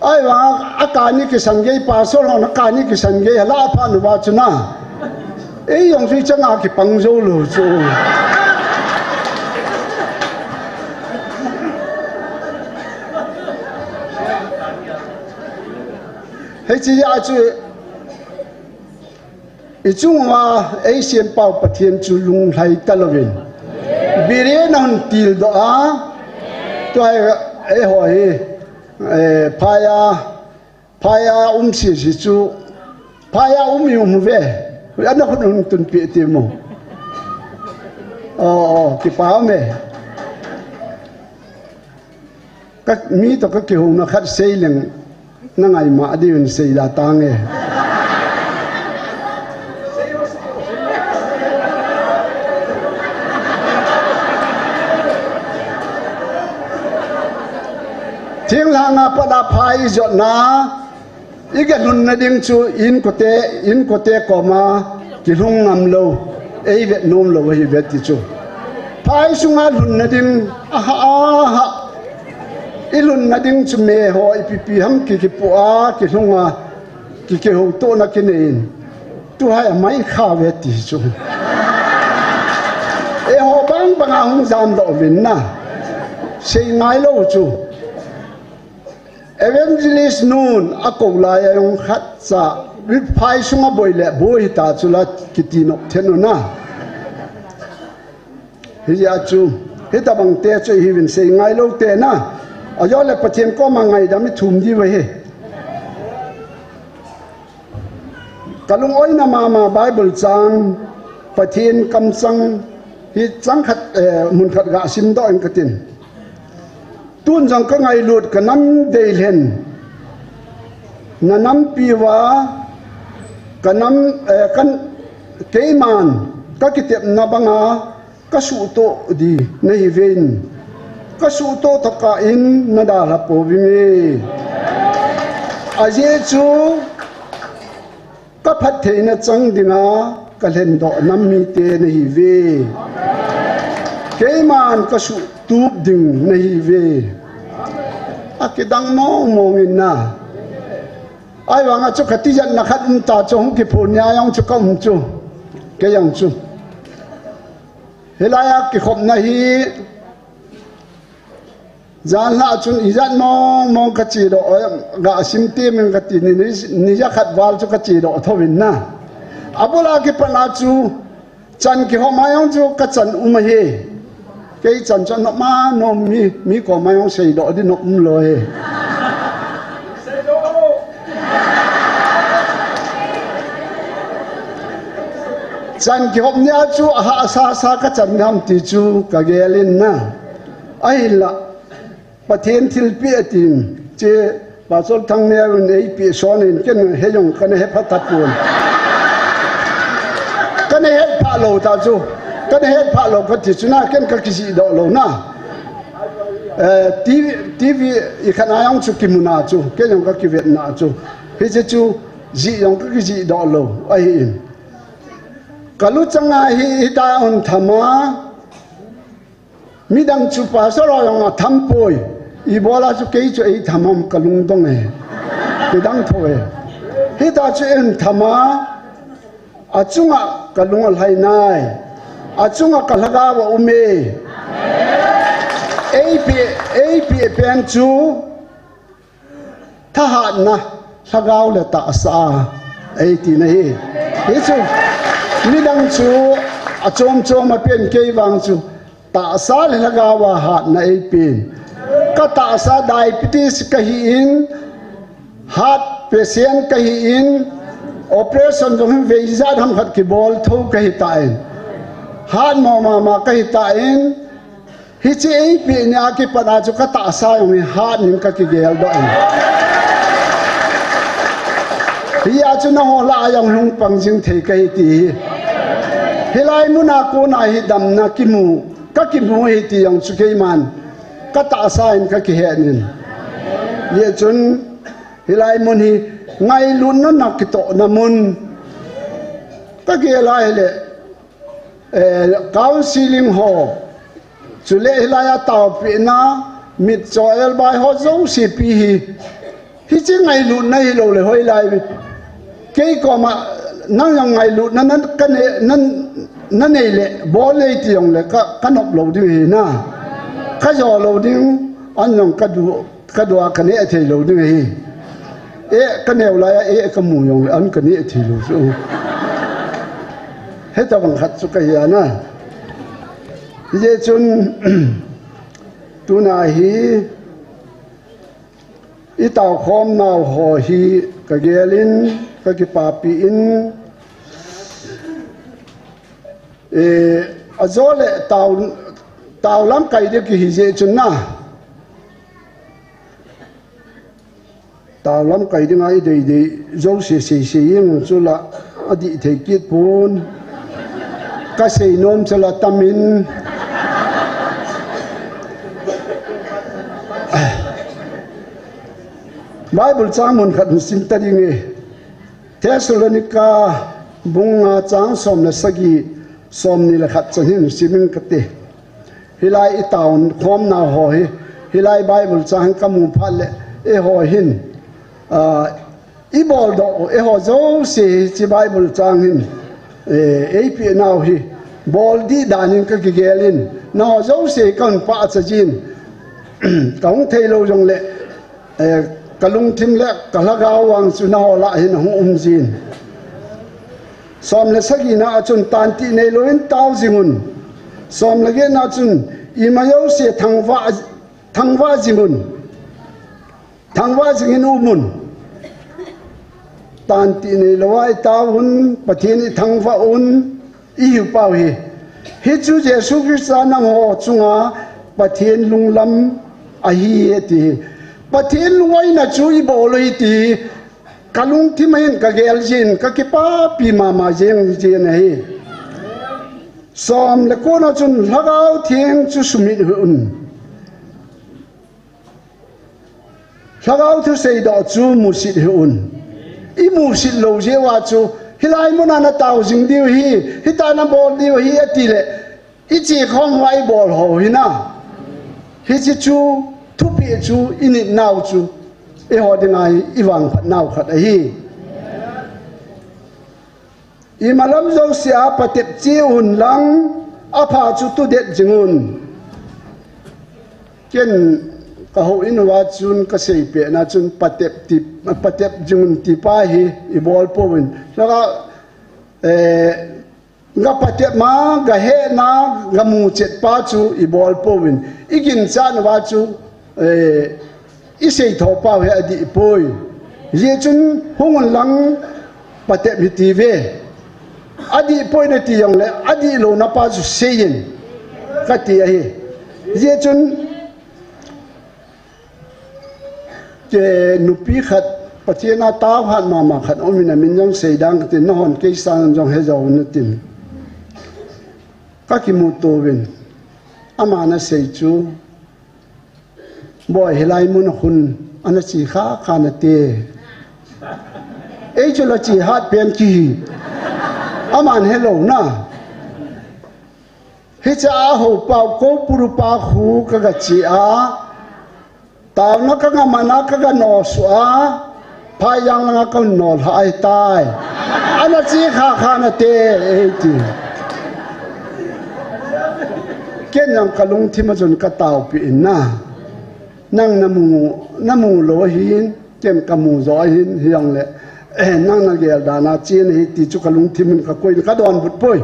Ahivang a kani kisan gei, pastor hon akani kisan gei, la phat uva chu na. Ei jong chu ichang a kipang jou lou chu. Hiche a chu, ichung uva eisempau Pathen chu lunglhai talouvin. Biren ahung tildoh a, tua eiho hi, eh, phai a, phai a um sese chu, phai a um i um uve, ana khut hung tunpeh ti mo. Oh, oh, kipa um e. Ka, mi toh kakihouna khat seileng, na ngaima diuvin seida tange. Thinglhang a pat a phai jotna, igalhunna ding chu inkote, inkote koma kilhung ngam lou, eivet nom lou ahi ve ti chu. Phai sunga lhunna ding, aha, aha. Ilhunna ding chu me ho ipipi ham ki, kipu a, kilhung a, ki, kihoutohna kinei in. Tuhai amai kha ve ti chu. Eiho bang banga hung jamdoh uvin na. Seingai lou chu. Evangelist nun akou lai a jong khatcha, phai sunga boi le boi hita chu la kiti nop then u na. Hijeh a chu, hitabang te chu ihiuvin seingai lou te na. Ajole Pathen koma ngaidam ithum diu ahi. Kalungoina mama Bible chang, Pathen kamchang, hi chang khat, eh, mun khat gasimdoh inge katin. Tun jong kangailut kanam deilhen. Nanampi uva, kanam, eh, kan, keiman, Ka kitepna banga ka suhtoh di na hi ven. Ka suhtoh tokah in na dalha pouvinge. Ajeh chu ka phattheina chang dinga ka lhendoh nam mite na hi ve. Keiman ka suhtup ding na hi ve. A kidang mong mong in na. Ahivanga chu ka tijatna khat um ta chu hung kiphun nia jong chu ka um chu. Kei jong chu. Hilai a kikhopna hi, janhi a chun ijat mong mong ka chedoh, ga sim temin ka ti ni, ni, ni ja khat val chu ka chedoh thouvin na. Abul a kipat a chu, chan kihop a jong chu ka chan um ahi. Kei chan chu nom a nom mi, mi koma jong seidoh di nom um lou ahi. Chan kihop nia chu ahahsa sa ka chan ham ti chu ka gel in na. Ahinla, Pathen thilpeh atin, che Pastor Thangneo in eipeh son in ken he jong kana he pha tapon. Kana he pha lou ta chu, kana he pha lou ka ti chu na ken ka kijih doh lou na. Eh, T V, T V i khat a jong chu kimu na chu, ken jong ka kivet na chu. Hiche chu jih jong ka kijih doh lou ahi in. Ka lu chang a hi, hita hung tham a, midang chu pastor ho jong atham poi. Ibola chu kei chu eitham ham ka lungdong e. Kidang tho e. Hita chu eihung tham a, achunga ka lung alhai nai. Achunga ka lhagao a um e. Eipeh, eipeh pen chu thahatna, lhagao le tahsa, eiti na hi. Hichu, midang chu achom chom a pen, kei vang chu tahsa le lhagao a hatna eipen. Ka tahsa diabetes ka hi in, heart patient ka hi in, operation jong hin vei ijat ham khat kibol tho ka hi tan. Hatmo mama ka hi tan, hiche eipeh nia kipat a chu ka tahsa jong hi hat nin ka kigel doh in. Hia chu nangho lah a jong hung pang jing thei ka hi ti hi. Hilai mun a kon a hi damna kimu, ka kimu hi ti jong chu keiman ka tahsa in ka kihet in. Hijeh chun hilai mun hi ngailutna na kitohna mun. Ka gel a hile, eh, counseling ho, chule hilai a taopehna, mitcho elbai ho jouse pi hi. Hiche ngailutna hilou le hoilai. Kei koma nang jong ngailutna na ka ne, na, na nei le, bol nei ti jong le ka, ka nop lou ding ahi na. Ka jo lou ding, an jong ka du, ka dua ka neh thei lou ding ahi. Eh, ka neo lai a, eh, ka mu jong le, an ka neh thei lou chu. Hitabang khat chu ka hi a na. Hijeh chun, tuna hi, i taokhom nau ho hi ka gel in, ka kipapi in, eh, ajo le tao, tao lamkai ding kihi jeh chun na. Tao lamkai dinga i deidei jouse sei sei jeng chu la adih thei kit pon. Ka sei nom chu la tam in. Bible chang mun khat hin sim ta ding e. Thessalonica bung nga chang som le sagi, som ni le khat chan hin sim in ka ti. Hilai i taokhom nau ho hi, hilai Bible chang hin ka mu phat le, eiho hin, ah, i bol doh u, eiho jouse hiche Bible chang hin, eh, eipeh nau hi, bol dih dan in ka kigel in, nangho jouse ka hun pachat jin, ka hung thei lou jong le, eh, ka lungthim le ka lhagao vang chu nangho lah hin ahung um jin. Som le sagi na a chun tantih neilou in tao jing un. Som le get na a chun ima jouse thangvah, thangvah jing un. Thangvah jing in um un. Tantih neilou a i tao un, Pathen i thangvah un. I hiu pau hi. Hichu Jesu Christa nangho chunga Pathen lunglam ahi e ti hi. Pathen lungoina chu i bol u hi ti hi. Ka lungthim a hin ka gel jin, ka kipapi mama jeng jin ahi. Som le ko na chun Lhagao Theng chu sumit hih un. Lhagao thusei doh chu musit hih un. I musit lou jeh uva chu, hilai muna na tao jing diu ahi, hitia na bol diu ahi, ati le, i che khom uva i bol ho hi na. Hiche chu thupeh chu i nit nau chu, eiho dinga hi i vangphat nau khat ahi. Imalam jousea patep cheh un lang, apha chu tudet jing un. Ken ka houin uva chun ka seipeh na chun patep ti, patep jing un ti pa hi i bol pouvin. Laka, eh, ga patep ma, ga hehna, ga muchet pa chu i bol pouvin. I ginchat uva chu, eh, i seitho pau hi adih poi. Hijeh chun hung un lang patep hiti ve. Adih poi nati jongle, adih louna pa chu seiyin, kati ahi. Hijeh chun, ke nupi khat, Pathen a taohat mama khat aumin, amin jong seidang katin, nahon kei sangin jong hejou natin. Ka kimuto uvin. Aman asei chu, Boi, hilai mun a khun ana che kha kha nate. Ei chu la che hat pen kihi. Aman helou na. Hiche a hou pau ko puru pa khu ka ga che a. Taona ka ga man a ka ga nosuh a. Phaijang langa ka hun nolhah ahitai. Ana che kha kha nate, eiti. Ken jong ka lungthim a chun ka taopeh in na. Nang na mu, na mu lou ahin, ken ka mu jo ahin, hijongle, eh, nang na gel dan a che nahi ti chu ka lungthim in ka koiyin ka donbut poi.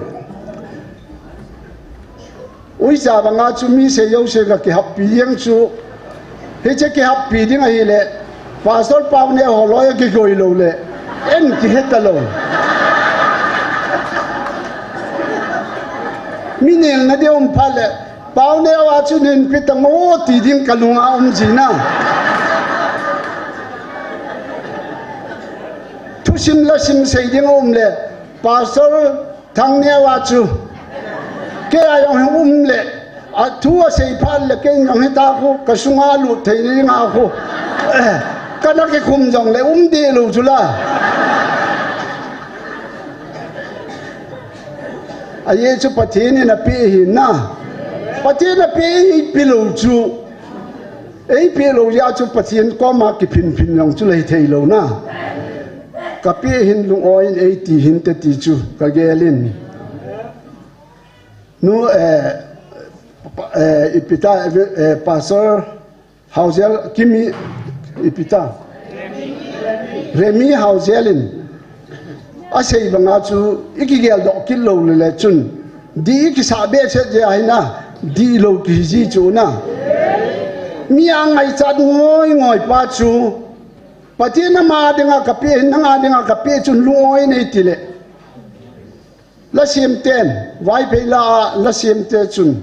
Uicha banga chu mi seijou sei ga kihappi jeng chu. Hiche kihappi ding ahile, Pastor Pauneo ho loi a kigoi lou le, en kihe talou. Mi nelna ding um phat le, Pauneo a chu neipe tan o ti ding ka lung a um jin a. Thusim lasim sei ding um le, Pastor Thangneo a chu, kei a jong hi um le, athu asei phat le, kei jong hita khu, ka sunga lut thei ding a khu, eh, kana kikhum jongle um deh lou chu la. Ajeh chu Pathen in apeh ahi na. Pathen in apeh, eipeh lou chu. Eipeh lou jeh a chu Pathen koma kiphinphin jong chu lei thei lou na. Ka peh hin lung-oi in eiti hinte ti chu ka gel in. Nu, eh, pa-, eh, ipi ta, eh, Pastor Haojel, Kimi, ipi ta. Remi Haojel in asei banga chu i kigel doh kit lou le le chun, dih i kisah behseh jeh a hi na, dihlou kihi ji chu na. Mi angaichat ngoi ngoi pa chu, Pathen in ama dinga ka peh, nanga dinga ka peh chun lung-oi nei ti le. Lasem ten, Vaiphei la a lasem te chun,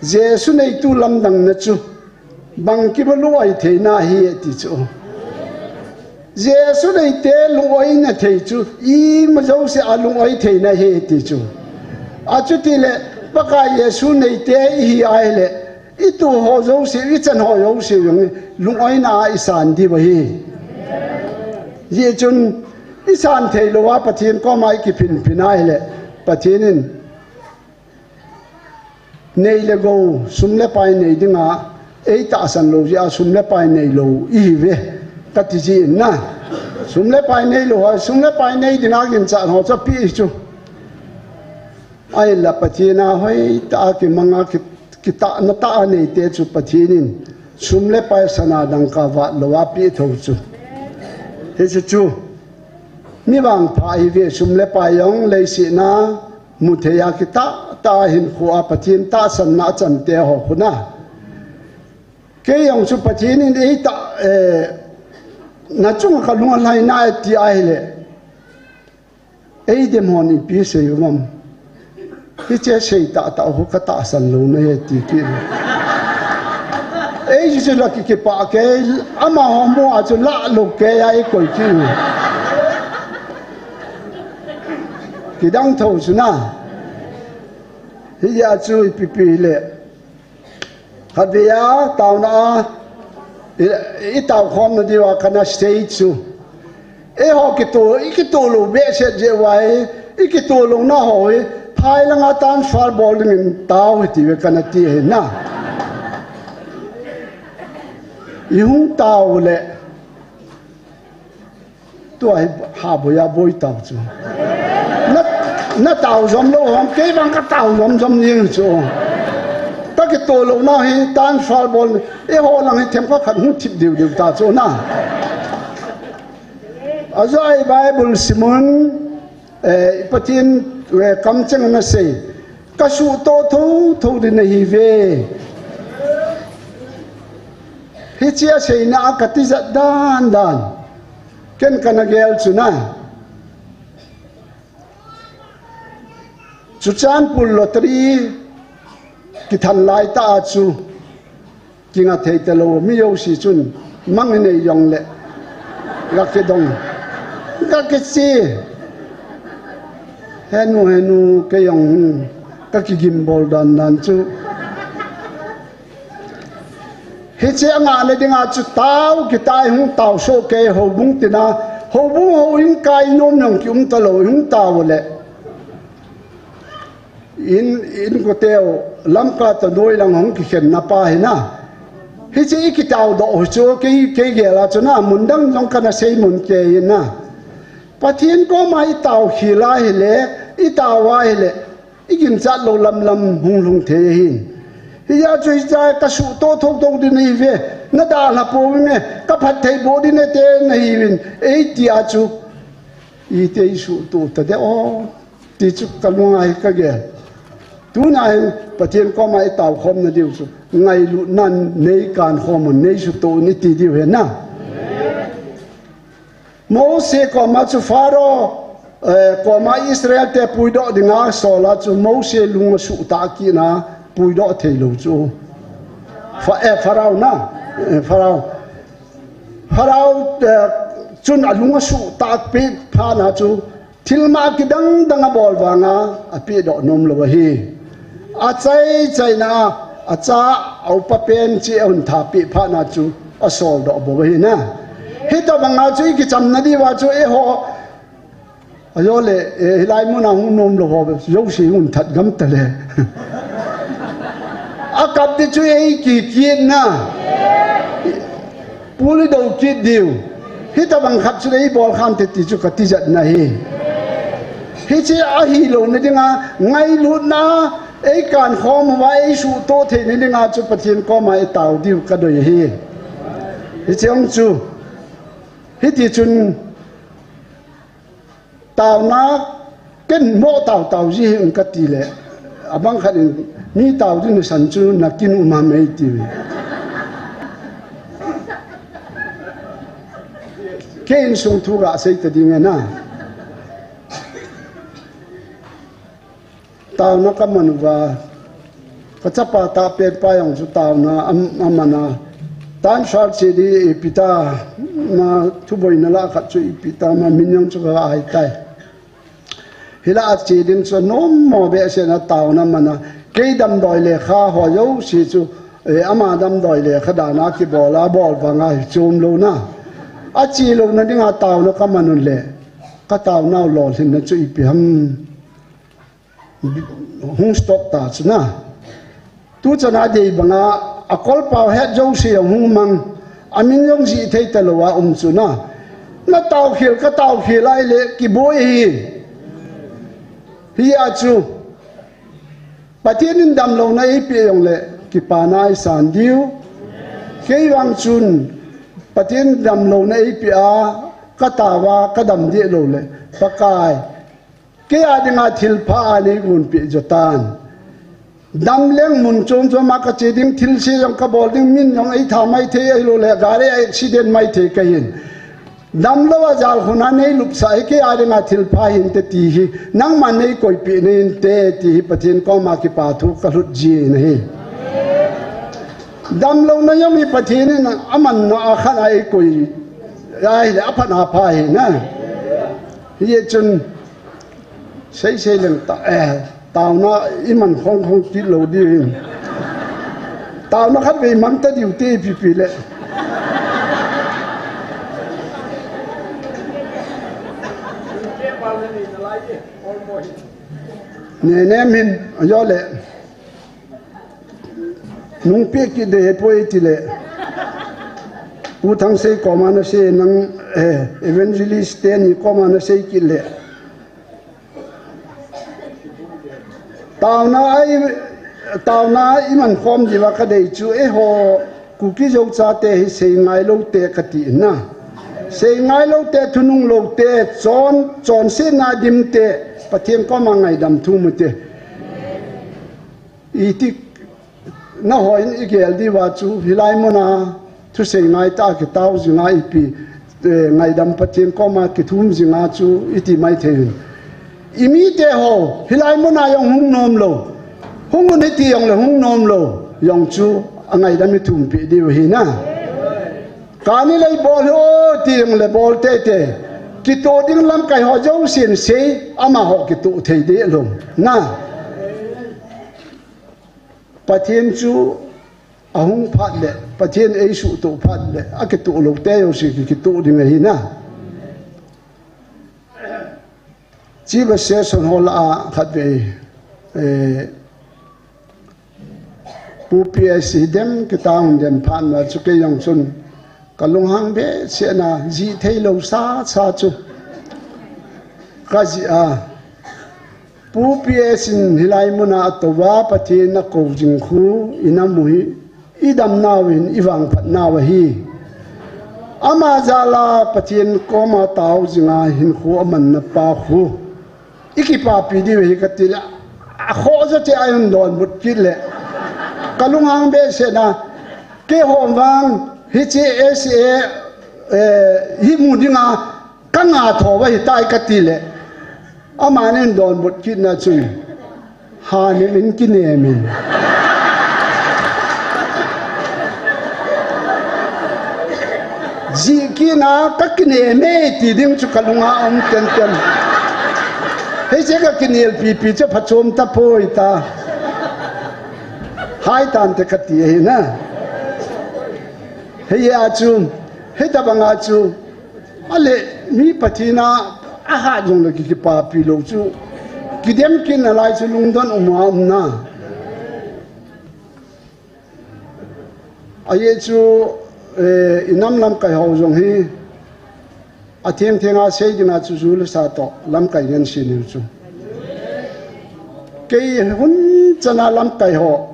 Jesu neitu lamdang na chu, bangkim a lung-oi theina ahi ti chu. Jesu neite lung-oi na thei chu, ima jouse a lung-oi theina ahi ti chu. Achuti le, Pakai Jesu neite ihi ahile, i tuh ho jouse, i chan ho jouse jong lung-oina a i san diu ahi. Hijeh chun, i san thei lou a Pathen koma i kiphinphin ahile, Pathen in nei le gou, sum le pai nei dinga, ei tahsan lou jeh a sum le pai nei lou ihi ve, kati jin na. Sum le pai nei lou ho, sum le pai nei dinga ginchat ho chu apeh chu. Ahinla Pathen a hoitah a kimang a ki, kitahna tah a neite chu Pathen in sum le pai sana dangka vat lou a peh tho chu. Hichu chu mi vangpha ihi ve, sum le pai jong leiset a mu thei a kitah tah a hinkho a Pathen tahsanna a chan te ho khu na. Kei jong chu Pathen in ei tah, eh, na chunga ka lung alhai na e ti ahile. Ei dem hon ipi sei u ham. Hiche sei tah tah u ka tahsan lou na ahi ti kit. Ei chu la ki, kipah kei, amaho mu a chu la lou kei a ei koi kit u. Kidang tho chu na. Hijeh a chu ipi pi le. Khatvei a taona a i, i tao khom na diu a kana sei chu. Eiho kito, i kito lou behseh jeh uva hi, i kito louna ho hi, phai langa transfer bol dingin tao hite ve kana ti ahi na. I hung tao le. Tua hi ha boi a boi tao chu. Na, na tao jom lou ham, kei vang ka tao jom jom jeng chu. Ka kito louna hi transfer bol, eiho lang hi themkhat khat hung thip diu diu ta chu na. Ajeh a i Bible simun, eh, i Pathen, eh, kamcheng ana sei. Ka suhtoh thotho ding nahi ve. Hiche a seina a ka tijat dan dan. Ken kana gel chu na. Churachandpur lottery kithan lai tah a chu kinga thei talou, mi jouse chun mang inei jongle ga kidong, ga kiche. Henu, henu, kei jong ka kigimbol dan dan chu. Hiche a ngah le dinga chu tao, kitai hung tao soh kei houbung tina, houbung houin kai nom jong kium talou, hung tao le. In, in koteu, Lamka toh noi lang hung kikhenna pa hi na. Hiche i kitao doh hi chu, kei, kei gel a chu na, mun dang jong kana sei mun kei hi na. Pathen koma i tao khel a hile, i tao a hile, i ginchat lou lam lam hung lhung thei ahin. Hijeh a chu hiche a ka suhtoh thotho ding nahi ve, na dalha pouvinge, ka phatthei boh ding nate nahiuvin, eiti a chu, iti i suhtoh ta de o. Ti chu ka lunga hi ka gel. Tuna hin Pathen koma i tao khom na diu chu ngailutna nei kan khom un, nei suhtoh un iti diu ahi na. Mose koma chu Pharaoh, eh, koma Israel te puidoh dinga sol a chu Mose lung asuh tah kit na puidoh thei lou chu. Fa-, eh, Pharaoh na, eh, Pharaoh. Pharaoh, eh, chun alung asuh tah peh phat na chu Thil ma kidang dang abol vanga, apeh doh nom lou ahi. Achai chaina a, acha, a upa pen chu ahung thapeh phat na chu, asol doh bou ahi na. Hitobang a chu i kichamna diuva chu eiho. Ajole, eh, hilai mun a hung nom lou ho, jouse hung that gam ta le. Akap di chu ei kikit na. Pul i do kit diu. Hitobang khat chu le i bol kham te ti chu ka tijat na ahi. Hiche ahi louna dinga, ngailutna, ei kan khom uva, ei suhtoh theina dinga chu Pathen koma i tao diu ka doi ahi. Hiche hung chu. Hiti chun, Taona, ken mo tao tao ji hih in kati le, abang khat in, mi tao ding nasan chu nakin um ham eiti uve. Kei insung thu kasei ta ding ahi na. Taona kaman uva, kachapa tahpen pa jong chu taona am-, aman a. Tansal che di ipi ta, ma thuboina lah khat chu ipi ta, ma min jong chu ka ai tai. Hilah a che ding chu nom mo behseh in taona aman a. Kei damdoi lekha ho jouse chu, eh, ama damdoi lekha dan a kibol a, bol vang a hi chom lou na. Ache louna dinga taona kaman u le, ka taona u lolhinna chu ipi ham. Hung stop ta chu na. Tu chan a dei banga, akolpau het jouse jong hung mang, amin jong jih thei talou a um chu na. Na tao khel, ka tao khel ahile, kiboi ahi. Hia chu, Pathen in damlouna eipeh jong le, kipana i san diu. Kei vang chun, Pathen in damlouna eipeh a, ka tao a, ka dam deh lou le, Pakai. Kei a dinga thilpha a neigonpeh jo tan. Damleng mun chom chom a kache ding, thilse jong kabol ding, min jong eitha maithei, ahilou le gari a accident maithei kahin. Damlou a jalkhun a neilupsah hi kei a dinga thilpha hinte ti hi, nangman neikoipeh na hinte ti hi Pathen koma kipa thu kalhut ji ahi. Damlouna jong hi Pathen in aman na a khat a eikoi ahile aphat apha ahi na. Hijeh chun Sei sei leng ta, eh, Taona iman khong khong kit lou diu hin. Taona khat vei mang ta diu te ipi pi le. Nenem hin, jo le. Nung pe kit de he poi ti le. Pu Thangsei koma na sei nang, eh, evangelist teni koma na sei kit le. Taona ai, taona iman khom diu va ka dei chu, eiho Kuki Zo chate hi sei ngai lou te ka ti na. Sei ngai lou te, thunung lou te, chon, chonsetna dim te, Pathen koma ngaidam thum u te. Iti nahon i gel diu va chu, hilai muna thusei ngai ta kitao jinga ipi, eh, ngaidam Pathen koma kithum jinga chu iti mai thei hin. I mite ho, hilai muna jong hung nom lou. Hung un iti jong le hung nom lou. Jong chu a ngaidam i thum pi diu hi na. Kani lei bol ho ti jong le bol te te. Kito ding lamkai ho jo sin sei, ama ho kito thei de lou. Na. Pathen chu ahung phat le, Pathen eisuhtoh phat le, akitoh lou te jouse ki, kitoh ding ahi na. Chiba session hall a khat vei, eh, Pu P S hi dem kitang dem phat na chu kei jong chun ka lunghang behseh na, jih thei lou sa sa chu ka jih a. Pu P S in hilai muna atou va Pathen akou jing khu i na mu hi, i damnau in i vangphatnau ahi. Ama jal a Pathen koma tao jinga hinkho amanna pa khu i kipapi diu hi ka ti le, akhoh jo che a i hung donbut kit le. Ka lunghang behseh na, keiho vang hiche S A, eh, hi mu dinga ka nga tho va hi tai ka ti le. Amanin donbut kit na chun, ha ni min kinem in. Jih kit na ka kinem e ti ding chu ka lunga um ten ten. Hiche ka kinel pipi chu phachom ta poi ta. Hai tan te ka ti ahi na. Hei a chu, hei tabang a chu. Ale, mi Pathen a, ahat jong le ki, kipapi lou chu. Kidem kin alai chu lungdon um a um na. Ahi chu, eh, i nam lamkai ho jong hi, atheng theng a sei ding a chu ju le sa toh, lamkai ngen si niu chu. Kei hun chan a lamkai ho,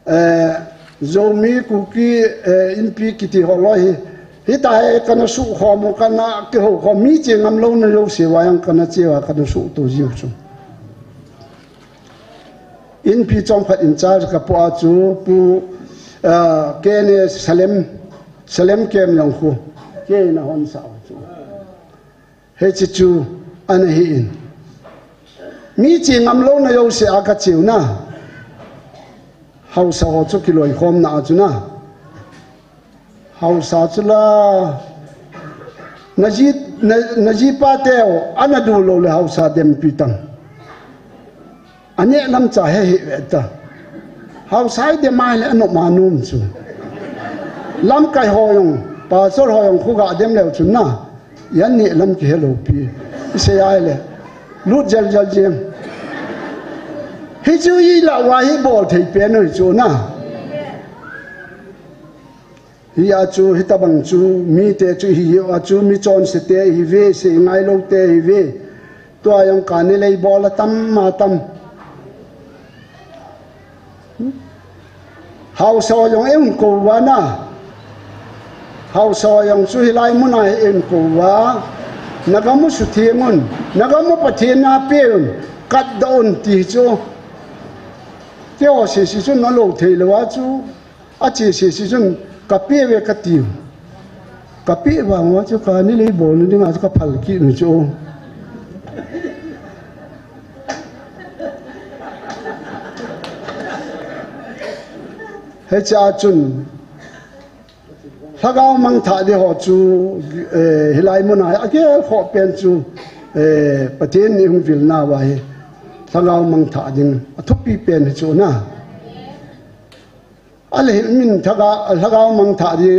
Eh, Zomi, Kuki, eh, Inpi kiti ho loi hi. Hita hi kana suh khom u, kana kihou khom, mi che ngam lou na jouse va jong kana che va kana suhto jiu chu. Inpi chom khat in charge ka pu a chu, Pu, eh, K N A Salem, Salem Kem jong khu. Kei na hon sa u chu. Hiche chu ana hi in. Mi che ngam lou na jouse a ka cheu na. Haosa ho chu kiloikhom na a chu na. Haosa chu la. Na ji, na, na jipa teu, ana du lou le haosa dempi tang. Aneh lam cha he he ve ta. Haosa i dem a le anop ma nom chu. Lamkai ho jong, pastor ho jong khu ga dem leu chun na. I aneh lam kihe lou pi. I sei a le. Lut jel jel jeng. Hichu i la va hi bol thei pen u hi chu na. Hi a chu, hitabang chu, mite chu hi a chu, mi chonse te hi ve, sei ngai lou te hi ve. Tua jong kani lei bol a tam, ma tam. Haosa jong ei kou va na. Haosa jong chu hilai muna hi ei kou va. Na gam u sutheng un, na gam u Pathen na pe un, kat da un ti chu. Keiho sese chu na lou thei lou a chu. Ache sese chun ka pe ve ka tiu. Ka pe vang uva chu kani lei bol na dinga chu ka phal kit u chu. Hiche a chun lhagao mangthah ding ho chu, eh, hilai muna hi agel khoh pen chu, eh, Pathen in hung vil nauva hi. Lhagao mangthah ding a thupi pen hi chu na. A le hin min thaga, a lhagao mangthah di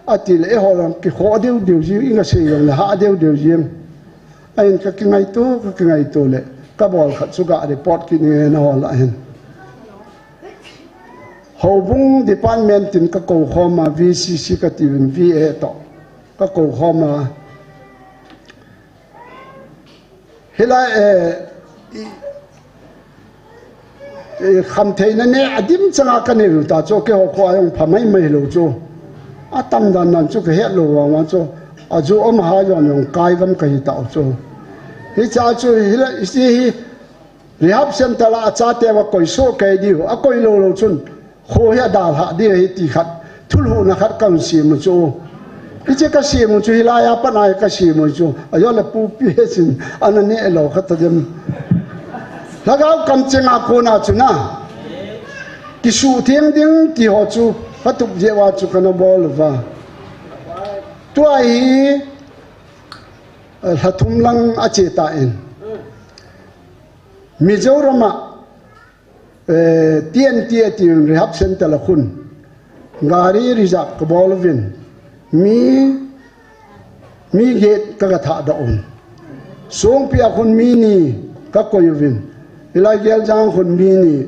a ti le, eiho lang kikhoh deu deu ji, i nga sei jong le hah deu deu ji. A hin ka kingaito, ka kingaito le, ka bol khat chu ga report kit nge na ho lah hin. Houbung department tin ka kou khom a, V C C ka ti vin, V A to ka kou khom a. Hilai, eh, i, i, khamtheina ne, a dim changa ka nei u ta chu, keiho kho a jong pha mai mai lou chu. A tam dan dan chu ka het lou vang vang chu. A ju um ha jong jong kai gam ka hi ta u chu. Hicha chu, hilai, i si hi, rehab center a chate va koi so kei diu, a koi lou lou chun. Kho hi a dalhah ding ahi ti khat, thulhuhna khat ka hun sim u chu. Hiche ka sim u chu, hilai a pat a ka sim u chu. A jo le pupi he sin, ana ne lo khat ta dem. Lhagao kamcheng a kona chu na. Kisuhtheng ding ti ho chu, ka tup jeh uva chu kana bol uva. Tua hi, eh, lha thum lang a che ta in. Mizoram a, eh, T N T a ti rehab center a khun. Gari reserve ka bol uvin. Mi, mi get ka, ka thah doh un. Songpi a khun mi ni ka koi uvin. Hilai Geljang khun mi ni.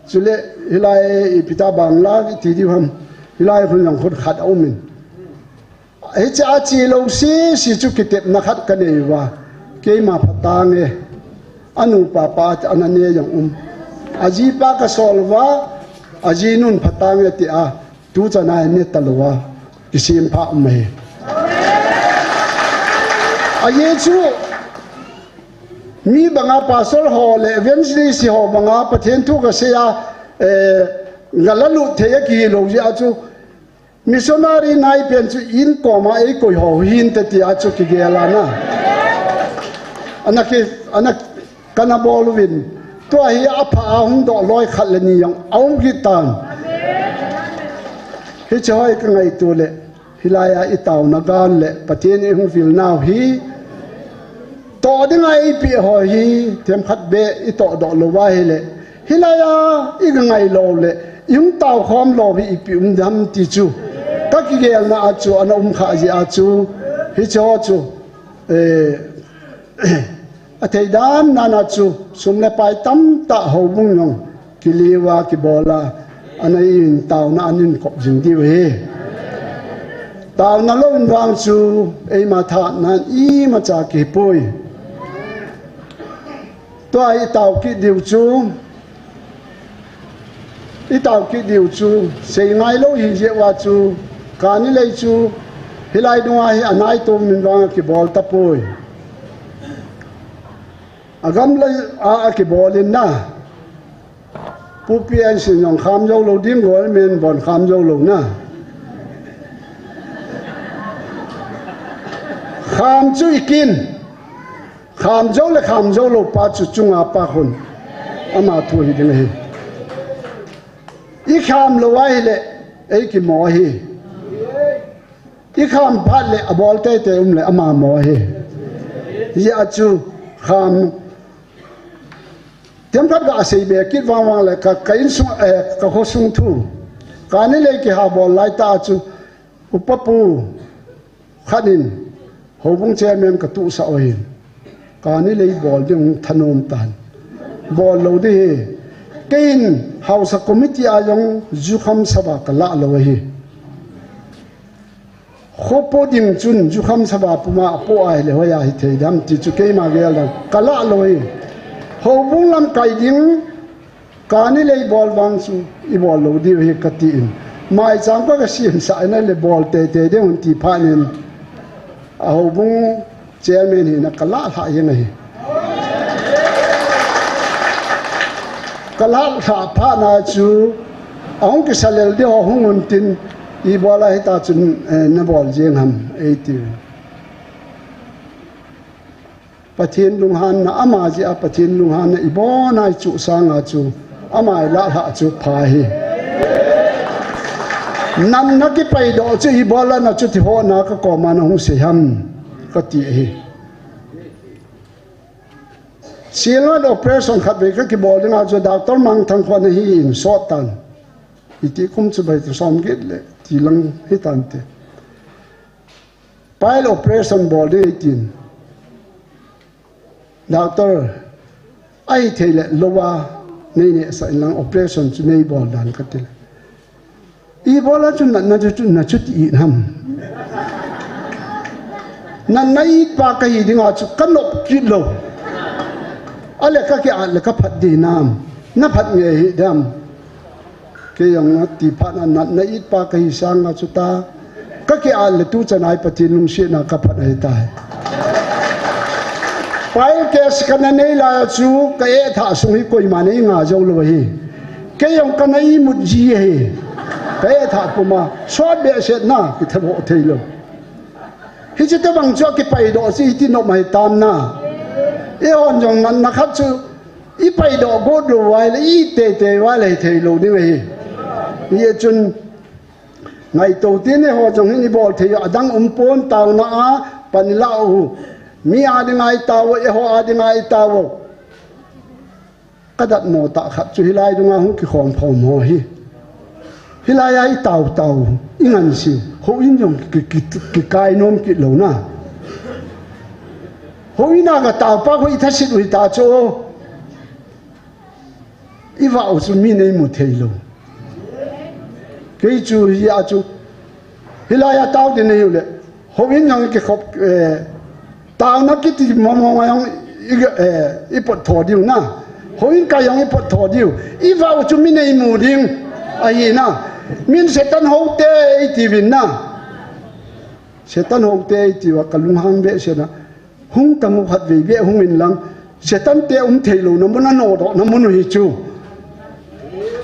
Chule hilai ipi ta Bangla ti diu ham. Hilai khun jong khun khat a um in. Hiche a che lou sese chu kitepna khat ka nei uva. Keima phatang e. A nupa pa ana ne jong um. A jipa ka sol uva, a jinun phatang e ti a, tu chan a ne ta lou a. Kisem pha um e. A ye chu, mi banga pastor ho le evangelist ho banga Pathen thu ka sei a, eh, nga la lut thei a kihi lou jeh a chu, missionary nai pen chu in koma ei koi ho hin te ti a chu kigel a na. Ana ki, ana kana bol uvin. Tua hi a pha a hung doh loi khat le ni jong a um kit tan. Hiche ho hi ka ngaito le, hilai a i tauna gal le, Pathen i hung vil nau hi. Toh dinga eipeh ho hi, themkhat beh i toh doh lou va hile. Hilai a, i ngai lou le, i hung tao khom lou hi ipi um dem ti chu. Ka kigelna a chu, ana um kha jeh a chu. Hiche ho chu, eh, a thei dan dan a chu, sum le pai tamtah houbung jong. Kiliu a, kibol a, ana in tauna anin kop jing diu ahi. Tauna lou in vang chu, eima thahatna in imacha kihi poi. Tua i tao kit diu chu, i tao kit diu chu, sei ngai lou hi jeh uva chu, kani lei chu, hilai dunga hi anai tom in vang a kibol tapoi. A gam lei a, a kibol in na. Pupi an sin jong kham jou lou ding, government bon kham jou lou na. Kham chu i kin. Kham jou le kham jou lou pa chu chunga pa khun. Ama thu hi ding ahi. I kham lou ahile, ei kimo ahi. I kham phat le, abol teitei um le, ama mo ahi. Hijeh a chu, kham, themkhat ga sei be kit vang vang le, ka, ka insung, eh, ka khosung thu. Kani lei kiha bol lai ta chu, upa pu khat in, houbung chairman ka tuhsah u ahin. Kani lei bol ding hung thanom tan. Bol lou ding ahi. Keiin, haosa committee a jong, jukham sava ka lah lou ahi. Khopo ding chun jukham sava puma apoh ahile hoiya hithei dem ti chu keima gel dan ka lah lou ahi. Houbung lamkai ding, kani lei bol vang chu i bol lou diu ahi kati in. Maicham ka, ka semsah in ahile bol teitei ding un ti phat in. A houbung chairman hina ka lah lhah jeng ahi. Ka lah lhah phat na chu, ahung kisa lel ding ho hung un tin, ibola hita chun, eh, na bol jeng ham, ei ti. Pathen lunghanna, ama jeh a Pathen lunghanna ibon a i chuh sanga chu, ama i lah lhah chu pha ahi. Nam na kipaidoh chu ibola na chuti hona ka koma na hung sei ham, kati ahi. Silon operation khat vei kakibol dinga chu doctor Mangthang kho ana hi in sot tan. Iti kum chu bai chu som get le ti lang hi tan te. Pile operation bol ding tin. Doctor, ahi thei le lou a nei nehsah in lang operation chu nei bol dan kati le. Ibola chu natna chu, chu na chu ti in ham. Natna it pa kahi dinga chu kanop kit lou. Ale kaki at le kaphat di nam. Naphat nge hi dam. Kei jong nati phat na natna it pa kahi sanga chu ta. Kaki at le tu chanai Pathen lungsetna kaphat ahi tai. Pile case kana nei lai chu ka etha sung hi koima nei nga jou lou hi. Kei jong kana imut ji ahi. Ka etha puma sot behseh na kithaboh thei lou. Hiche tobang chu akipaidoh chu hiti nom ahi tam na. Eihon jong natna khat chu ipaidoh got lou vai le, iteitei vai le hithei lou ding ahi. Hijeh chun ngaito tin eiho jong hin ibol thei u adang um pon taona a pan ilah u. Mi a dinga itao u, eiho a dinga itao u. Kadatmo tah khat chu hilai dunga hung kikhom khom ho hi. Hilai a itao tao, ingansei, houin jong ki, ki, ki, kikai nom kit lou na. Houin a katao pa khu ithasit u hita chu. Ivah u chu mi nei mu thei lou. Kei chu hia chu. Hilai a tao din nei u le. Houin jong kikhop, eh, taona kiti mong mong a jong i, eh, ipot tho diu na. Houin kai jong ipot tho diu. Ivah u chu mi nei mu ding. Ahi na. Min Satan houte eiti uvin na. Satan houte eiti uva kalunghang behseh na. Hung tang u khatvei beh hung in lang. Satan te um thei louna mun anodoh na mun u hi chu.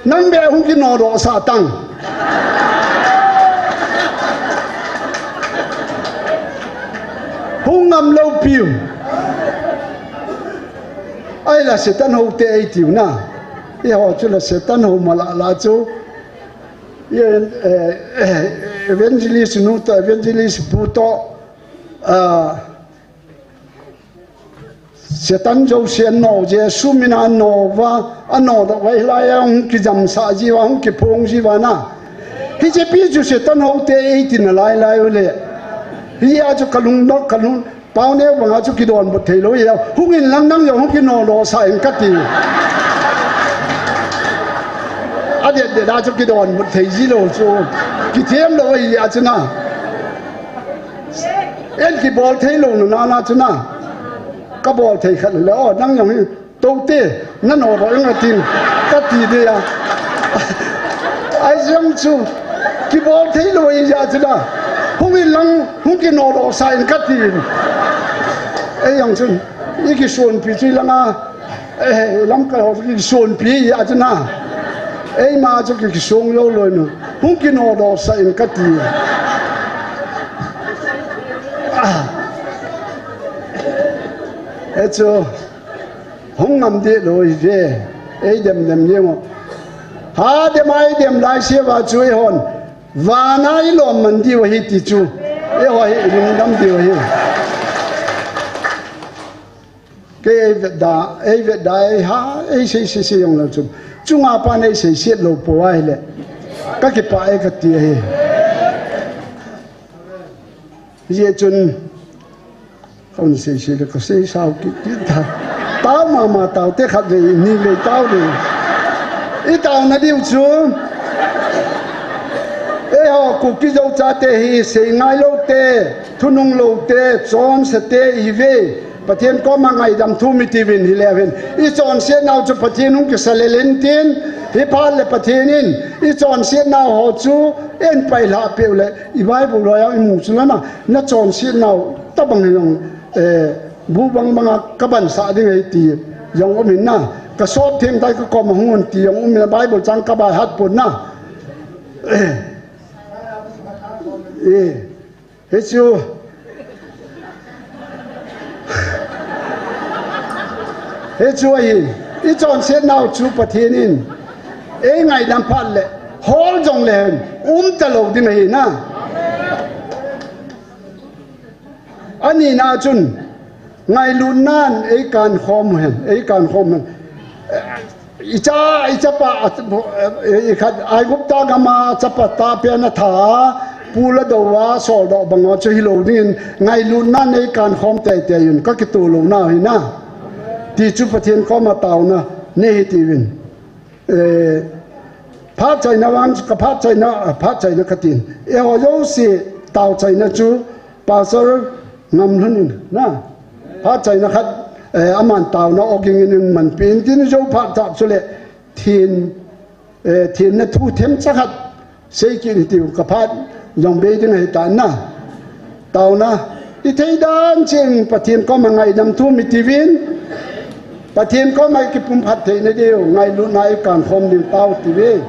Nang beh hung kinodoh sah tang. Hung ngam lou piu. Ahila Satan houte eiti u na. Eiho chu la Satan ho mala la chu. Ye, eh, eh, evangelist nu to, evangelist pu to, ah, Satan jouse ano, Jesu mina ano uva, anodoh uva hilai a hung kijamsah jiuva, hung kiphong jiuva na. Hiche pi chu Satan houte eiti nalai lai u le. Hia chu kalung nok, kalung, pau neo banga chu kidonbut thei lou hia. Hung in lang nang jong hung kinodoh sah in kati. Adet det a chu kidonbut thei ji lou chu. Kithem lou hia chu na. En kibol thei lou nana chu na. Kabol thei khat le, o, nang jong hi, toute, nanodoh jong atin, kati dia. Ahi jong chu, kibol thei lou hia chu na. Hung in lang, hung kinodoh sah in kati. Ei jong chun, ikisonpi chu langa, eh, lamkai ho chu kisonpi hia chu na. Eima chu ki, kisong jou lou nu. Hung kinodoh sah in kati. Ah. Hichu, hung ngam deh lou hi ve, eidem dem jeng u. Hadem a eidem laiseuva chu eihon, vana ilom man diu ahi ti chu, eiho hi ilungdam diu ahi. Kei eivetda, eivetda, eiha, eisei sei sei jong lou chun. Chunga pan eisei set lou pou ahile. Kakipah e kati ahi. Hijeh chun, kahin sei sei le kasei sao kit kit ta. Tao mama taote khatvei, nivei tao le. Itaona diu chu. Eiho Kuki Zo chate hi seingai lou te, thunung lou te, chonse te ihiuve. Pathen koma ngaidam thum itiuvin hileuvin. Ichonsetnau chu Pathen hung kisa lel intin, hiphat le Pathen in, ichonsetnau ho chu, eihin pailhah peh u le, i Bible loiya imu chu lana, nachonsetnau, tabang hi jong, eh, bu bang banga kabansah ding ahi ti jong um in na, kasot theng tai kakoma hung un ti jong um in na, Bible chang kabai hat pon na. Eh, eh, hichu, hichu ahi, ichonsetnau chu Pathen in, eingaidam phat le, hol jongle hen, umta lou ding ahi na. Anina chun, Ngailutnan eikan khom hen, eikan khom hen. Icha, ichapa, ikhat, Aigupta gama chapa tahpen atha, pul adou a, soldoh bang u chu hilou dingin, ngailutnan eikan khom teitei un, kakitoh louna hi na. Ti chu Pathen koma taona nei hitiuvin. Eh, phat chaina vang, ka phat chaina, phat chaina katin. Eiho jouse tao chaina chu Pastor Ngamlhun in, na. Phat chaina khat, eh, aman taona oging in manpi in tin jou phat tah chule thin, eh, thinna thu themcha khat sei kit hitiu ka phat jong bei ding ahitan na. Taona, ithei dan cheh in Pathen koma ngaidam thu mi tiuvin. Pathen koma ikipumkhat theina diu, ngailutna eikan khom ding tao tiuve.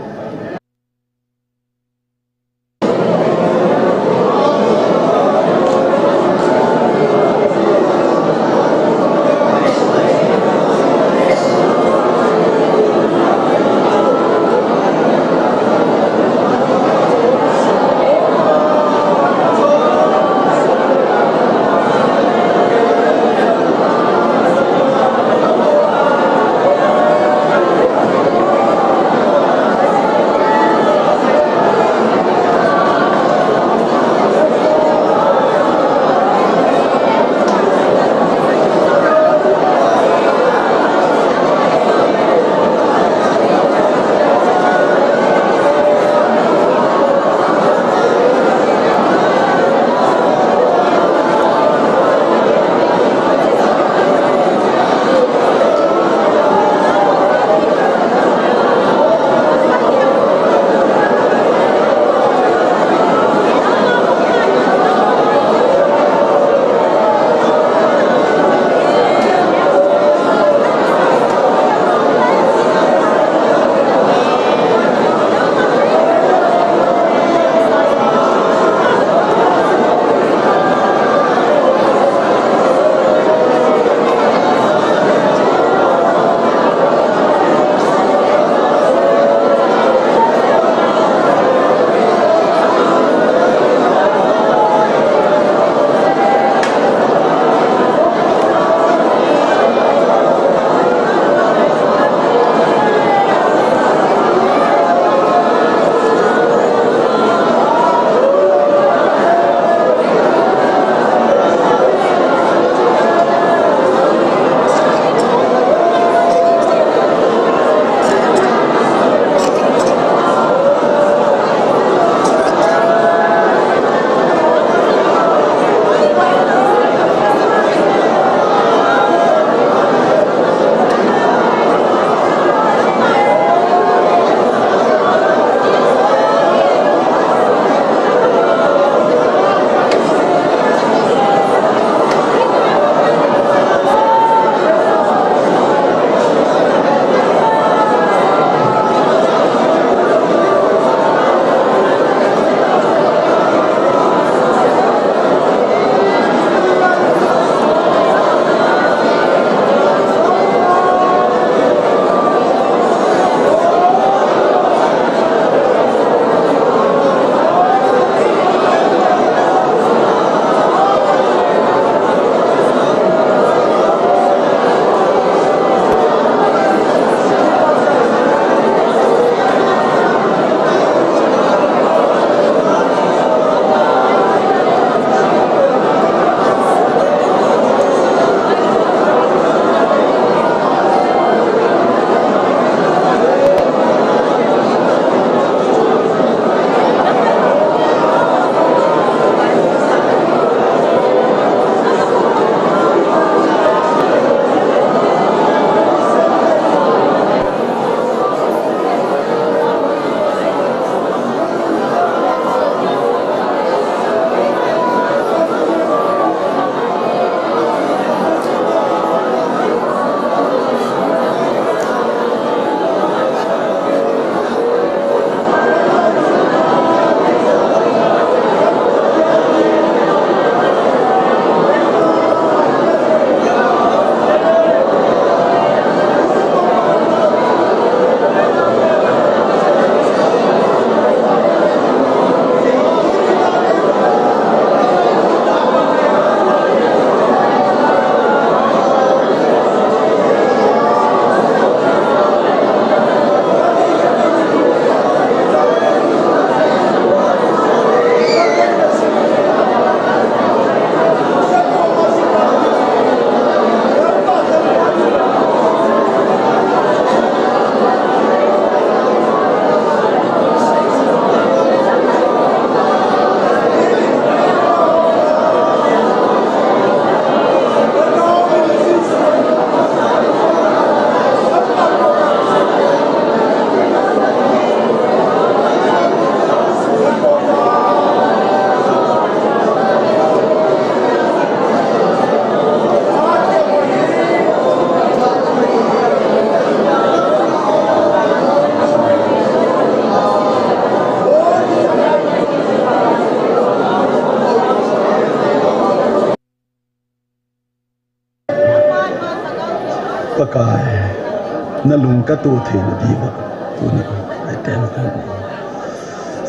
Nung ka to thei na diuva, tuni ai ten kan.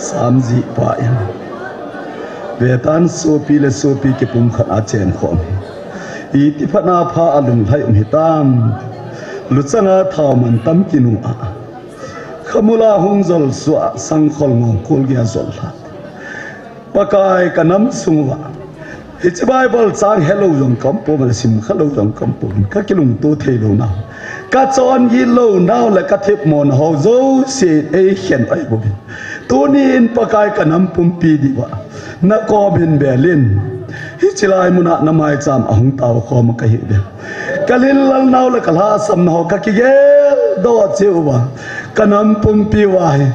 Sam ji pa in. Vetan sopi le sopi kipumkhat a chen khom hi. Iti phat na pha a lunglhai um hitam. Luchanga thao man tam kinu a. Khamula hung jol sua sangkhol ngong kul gei a jol lha. Pakai ka nam sung uva. Hiche Bible chang helou jong ka um pon, sim khalou jong ka um pon. Ka kilungto thei lou nau. Ka chon gilou nau le ka themmo nau ho jouse ei khen oi bou. Tuni in Pakai ka nam pumpi diuva. Na kom hin bel in. Hiche lai muna na maicham a hung tao khom ka hi ve. Ka lhinlel nau le ka lhasam nau ho ka kigel doh cheh uva. Ka nam pumpi uva hi.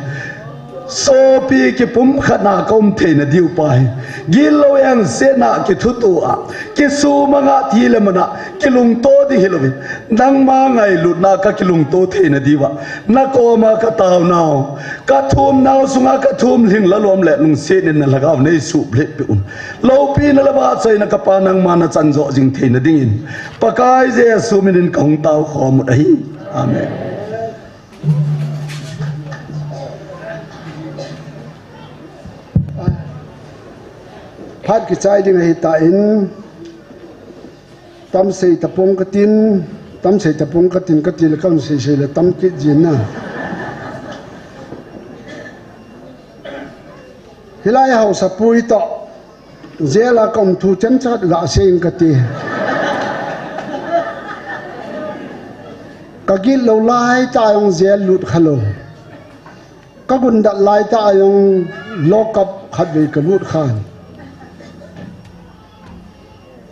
Sopi kipumkhat na ka um thei na diu pa hi. Gilou engse na kithuto a. Kisumang a ti le mana. Kilungto ding hilou ve. Nangma ngailutna ka kilungto thei na diuva. Na koma ka tao nau. Ka thum nau sunga ka thum lhing lalom le lungset in na lhagao nei suh lheh peh un. Loupina le vahchoina ka pa nangma na chan jo jing thei na ding in. Pakai Jesu min in ka hung tao khom u ahi. Amen. Phat kichai ding ahi tan, tam sei tapong katin, tam sei tapong katin kati le kan sei sei le tam kit jin na. Hilai a haosapu ito. Jail a ka um thu chomcha ga sei kati. Ka gitlou lai tah a jong jail lut khalou. Ka gundat lai tah a jong lock up khatvei ka lut khan.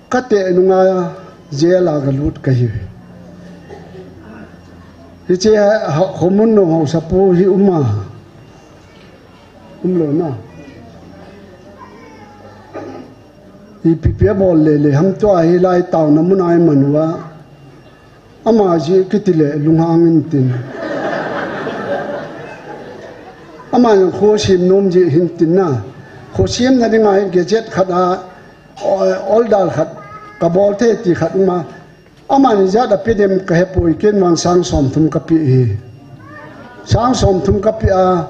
Ka teh nunga jail a ka lut ka hi. Hiche ha, ha, khomun nung haosapu hi um a. Umlou na. Ipi pi a bol le le ham tua hilai taona mun a i man uva. Ama ji kiti le lunghang in tin. Ama jong khosim nom ji hin tin na. Khosim na dinga hi gazette khat a, o-, order khat ka bol thei ti khat um a. Amani jat a pe dem ka hepoi, ken vang sang somthum ka pe hi. Sang somthum ka pe a,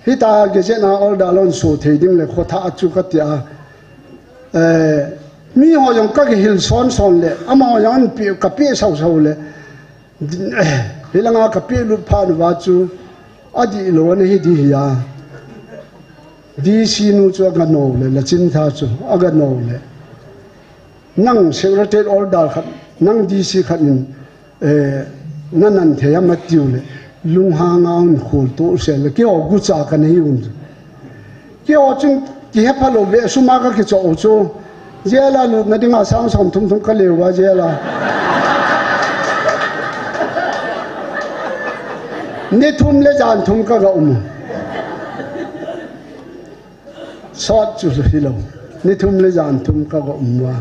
hita gazette na order lon so thei ding le kho tha a chu ka ti a. Eh, mi ho jong ka kihil son son le, ama ho jong an pe, ka pe sau sau le. Eh, hilanga ka pe lut phat uva chu, adihlou ana hi di hi a. D C nu chu aga nou le, la chin tha chu, aga nou le. Nang secretary order khat, nang D C khat in, eh, na nan thei am atiu le, lunghang a un khol to se le, keiho gucha ka nei un. Keiho chun kihepha lou ve, sum a ka kichoh u chu, jail a lutna dinga sang somthum thum ka le uva jail a. Ni thum le jan thum ka ga um. Sot chu hilou. Ni thum le jan thum ka ga um uva.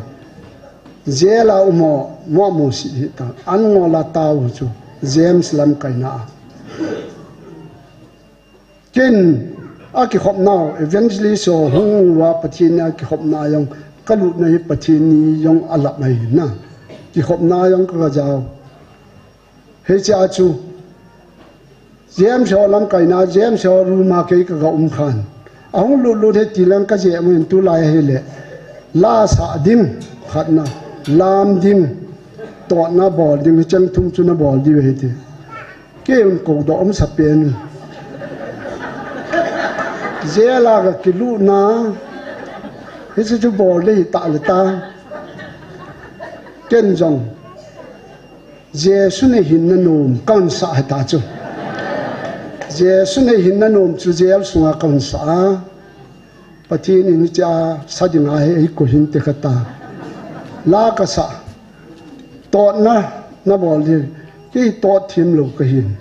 Jail a um ho, mo mo si hi ta. An ngol a tao chu. James lamkaina a. Ken a kikhopnau, evangelist ho hung uva Pathen a kikhopna jong, ka lutna hi Pathen in jong a lap mai na. Kikhopna jong ka ga jao. Hiche a chu, James ho lamkaina, James ho room a kei ka ga um khan. Ahung lut lut hi ti lang ka jeh mun tulai hi le. La sah ding, khatna, lam ding, totna bol ding, hicheng thum chu na bol diu ahi ti. Kei un kou doh um sa pen. Jail a ka kilutna, hiche chu bol ding hi ta le ta. Ken jong. Jesu nei hinna nom ka hon sah ahi ta chu. Jesu nei hinna nom chu jail sunga ka hon sah a. Pathen in hiche a sa dinga hi ei ko hinte ka ta. La ka sah. Totna na bol di. Kei tot thim lou ka hin.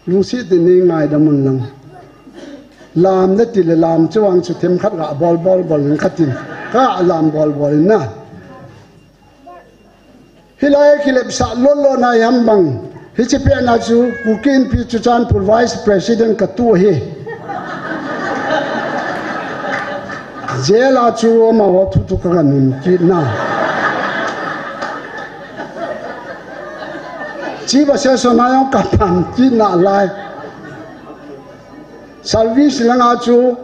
Lungset in nei ngaidam un lang. Lam na ti le lam chu vang chu themkhat ga bol bol bol in ka tin. Ka lam bol bol in na. Hilai a kilepsah lolo na ham bang. Hiche pet na chu Kuki Inpi Churachandpur Vice President ka tu hi. Jail a chu amaho thu thu ka ga nun kit na. Chief assessor na jong kapan kit nalai. Service langa chu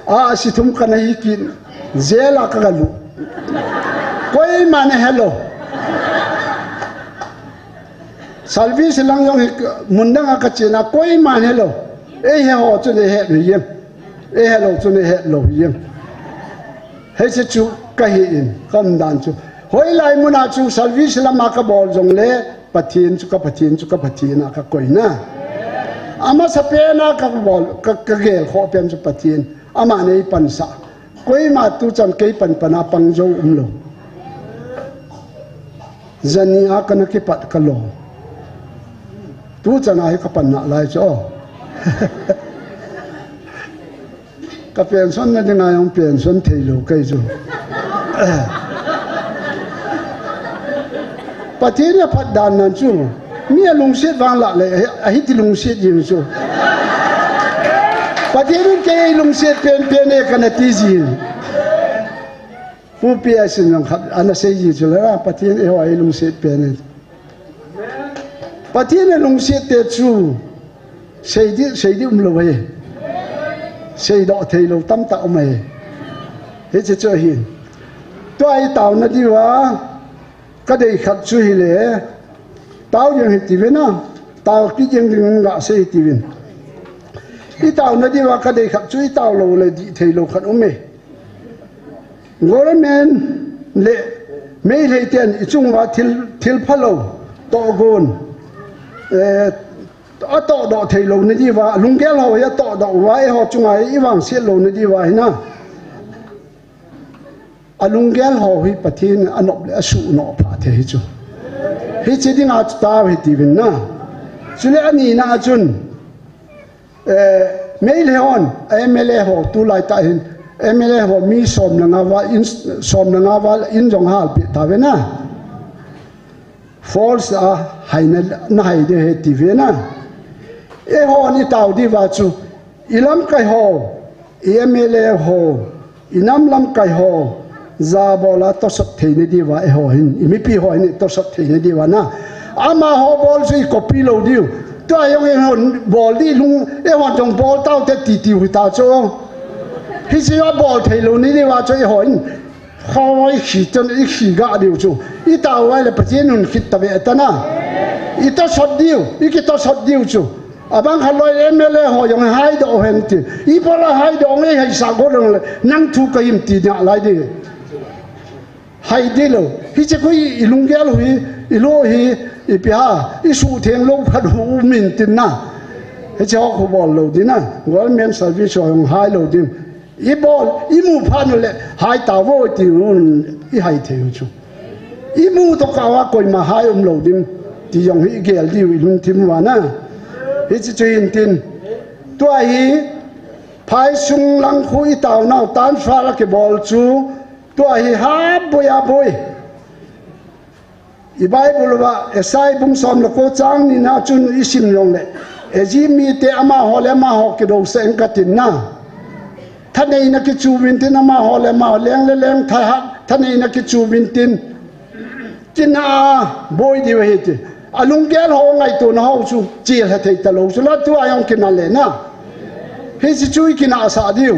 a, asi thum kana hi kit, jail a kagalu. Koiman ahelou. Service lang jong hi, mun danga kachena, koiman ahelou. Eihe ho chu nahet lou jeng. Eihelou chu nahet lou jeng. Hiche chu kahi in, kaumdan chu. Hoilai muna chu service lama kabol jongle, Pathen chu ka Pathen chu ka Pathen a kakoina. Amasapen a kabol, ka, kagelkhoh pen chu Pathen. Aman eipansah. Koima tuchan kei panpan a pang jou umlou. Jani a kana kipat kalo. Tuchan a hi kapan nalai chu. Ka pension na dinga jong pension theilou kei chu. Pathen in aphat dan nan chu. Mi alungset vang lah le, ahiti lungset jing chu. Pathen in kei lungset penpen e kana ti jin. Pu P S in jong khat ana sei ji chu le, Pathen eiho eilungset pen e. Pathen in alungset te chu seidi, seidi umlou ahi. Seidoh theilou tamtah um ahi. Hiche chu ahi. Tua itaona diuva kadei khat chu hile, tao jeng hitiuvin a, tao kit jeng dingin gasei hitiuvin. Itaona diuva kadei khat chu itao lou le dih theilou khat um e. Government le Meitei ten ichung uva thil, thil phalou, tohgon, eh, atohdoh theilou na diuva, lunggel ho hi atohdoh uva, eiho chunga hi ivangset lou na diuva hina. Alunggel ho hi Pathen in anop le asuhnoh pha thei hi chu. Hiche dinga chu tao hitiuvin na. Chule anina a chun, eh, Meitei hon, M L A ho, tulai tah hin, M L A ho mi som le nga val in, som le nga val in jong halpeh tauve na. False a, haina, nahai ding ahi tiuve na. Eihon itao diuva chu, ilamkai ho, i M L A ho, inam lamkai ho, jabol a tosot theina diuva, eiho hin, imipi ho hin itosot theina diuva na. Amaho bol chu icopy lou diu. Tua jong eihon bol ding lung, eihon jong bol taute ti tiu hita chu. Hiche a bol theilou na diuva chu eihon. Khoi khi tan ikhi ga diu chu. Itao uva le Pathen in khit tave tana. Itosot diu, ikitosot diu chu. Abang khat loi M L A ho jong haidoh hen ti. Ibola haidoh nge haisa go dong le. Nang thu kahim ti nalai di. Hai di lou. Hiche khu ilunggel hi, ilou hi, ipi ham, isuhtheng lou khat u min tin na. Hiche ho khu bol lou di na. Government service ho jong hai lou di. Ibol, imu phat u le, hai tauvo tiuvin, ihai thei u chu. Imu tokah uva koima hai umlou ding, ti jong hi igel diu ilungthim uva na. Hiche chu hin tin. Tua hi, phaisung lang khu itaonau transfer akibol chu, tua hi haboi aboi. I Bible uva, Isaiah bung som le ko chang ni na chun isim jongle, Egypt mite amaho le amaho kidousah inge katin na. Thaneina kichu uvin tin amaho le amaho leng le leng thahat, thaneina kichu uvin tin. Kina boi diu ahi ti. Alunggel ho ngaitona ho chu, chilhah thei talou chu la tua jong kina le na. Hiche chu ikinasah diu.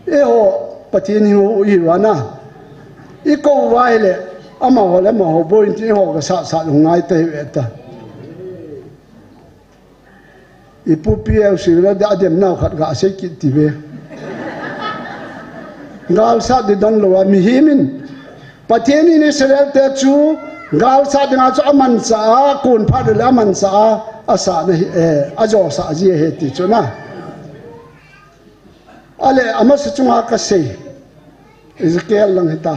Eiho, Pathen hi u hi uva na. Ikou uva ahile, amaho le amaho boi in tin eiho kasah sah lou ngai ta hi ve ta. Ipu P L C le adem nau khat gasei kit tiuve. Galsat di donlou a mihem in. Pathen in Israel te chu galsat dinga chu amanchah a, kon phat le amanchah a, asah na hi, eh, ajosah ji ahi ti chu na. Ale, amasa chunga kasei. Ezekiel lang hita.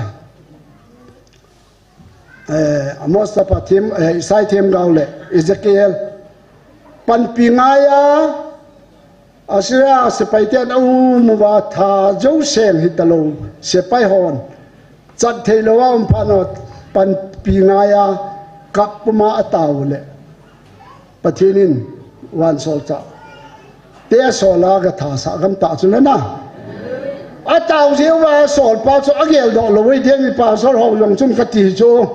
Eh, Amos chapa them, eh, Isaiah themgao le Ezekiel. Panpi ngaiya, Assyria sepai ten aum uva tha jouseng hitalou, sepai hon. Chat theilou a um phat un panpi ngaiya, kap puma atao le. Pathen in vansol cha. Te asol a gathasah gam tah chu le na. Atao jeh uva asolpa chu ageldoh lou e, deni pastor ho jong chun kati chu.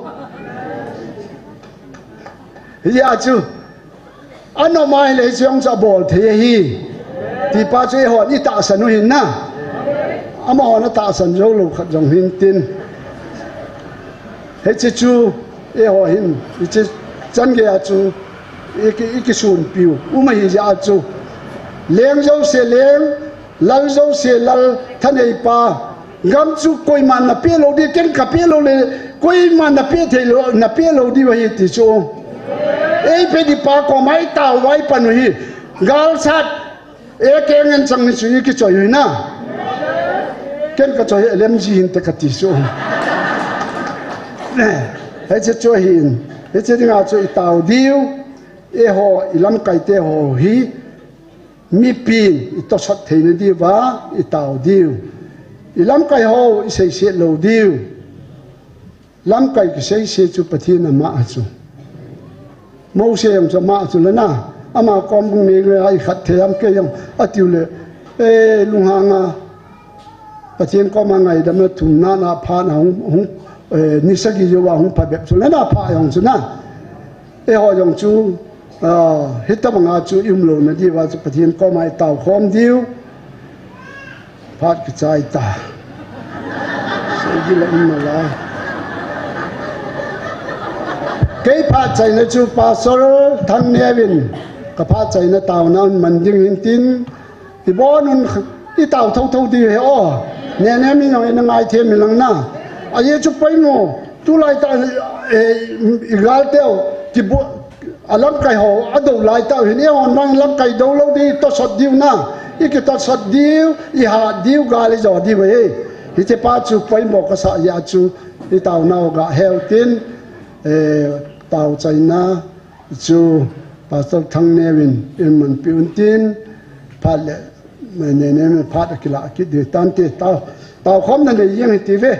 Hijeh a chu, anom a ahile hiche jong chu abol thei ahi. Tipa chu eihon itahsan u ahin na. Amahon atahsan jou lou khat jong hintin. Hiche chu, eiho hin, hiche chan geiya chu, iki, ikisunpiu um ahi jeh a chu, leng jouse leng, lal jouse lal, thaneipa, gam chu koiman napeh lou di, ken kapeh lou le, koiman napeh thei lou, napeh lou diu ahi ti chu. Eipeh dipa koma itao uva ipan u hi, galsat, A K ngen chang ni chu ikichoi u ahi na. Ken kachoi hi L M G hinte kati chu. Hiche chu ahin, hiche dinga chu itao diu, eiho, ilamkaite ho hi, mipin itosot theina diuva itao diu. Ilamkai ho iseiset lou diu. Lamkai kiseiset chu Pathen ama a chu. Mose jong chu ama a chu le na. Ama kom hung nei le a ikhat thei ham kei jong atiu le. E, lunghanga Pathen koma ngaidamna thumna na phat na hung, hung, e, ni sagi jouva hung phabep chu le na phat jong chu na. Eiho jong chu, a, hitobanga chu ium louna diuva chu Pathen koma itao khom diu. Phat kichai ta. Seidi la um nalai. Kei phat chaina chu Pastor Thangneo in kaphat chaina taona un man ding hintin, ibonun itao thotho diu ahi o. Nene mi jong ina ngaithem inlang na. Ajeh chu poimo, tulai tah, e, igalteu, kibu, alamkai ho adou laitah u hin, eihon vang lamkai dou lou di, tosot diu na, ikitosot diu, ihat diu, gal ijo diu ahi. Hiche pa chu poimo kasah jeh a chu, itaonau gah heu tin, e, tao chaina chu Pastor Thangneo in eimanpiu tin, phat le, nene mi phat akilah kit diu tante, tao, tao khomna nei jeng hite ve.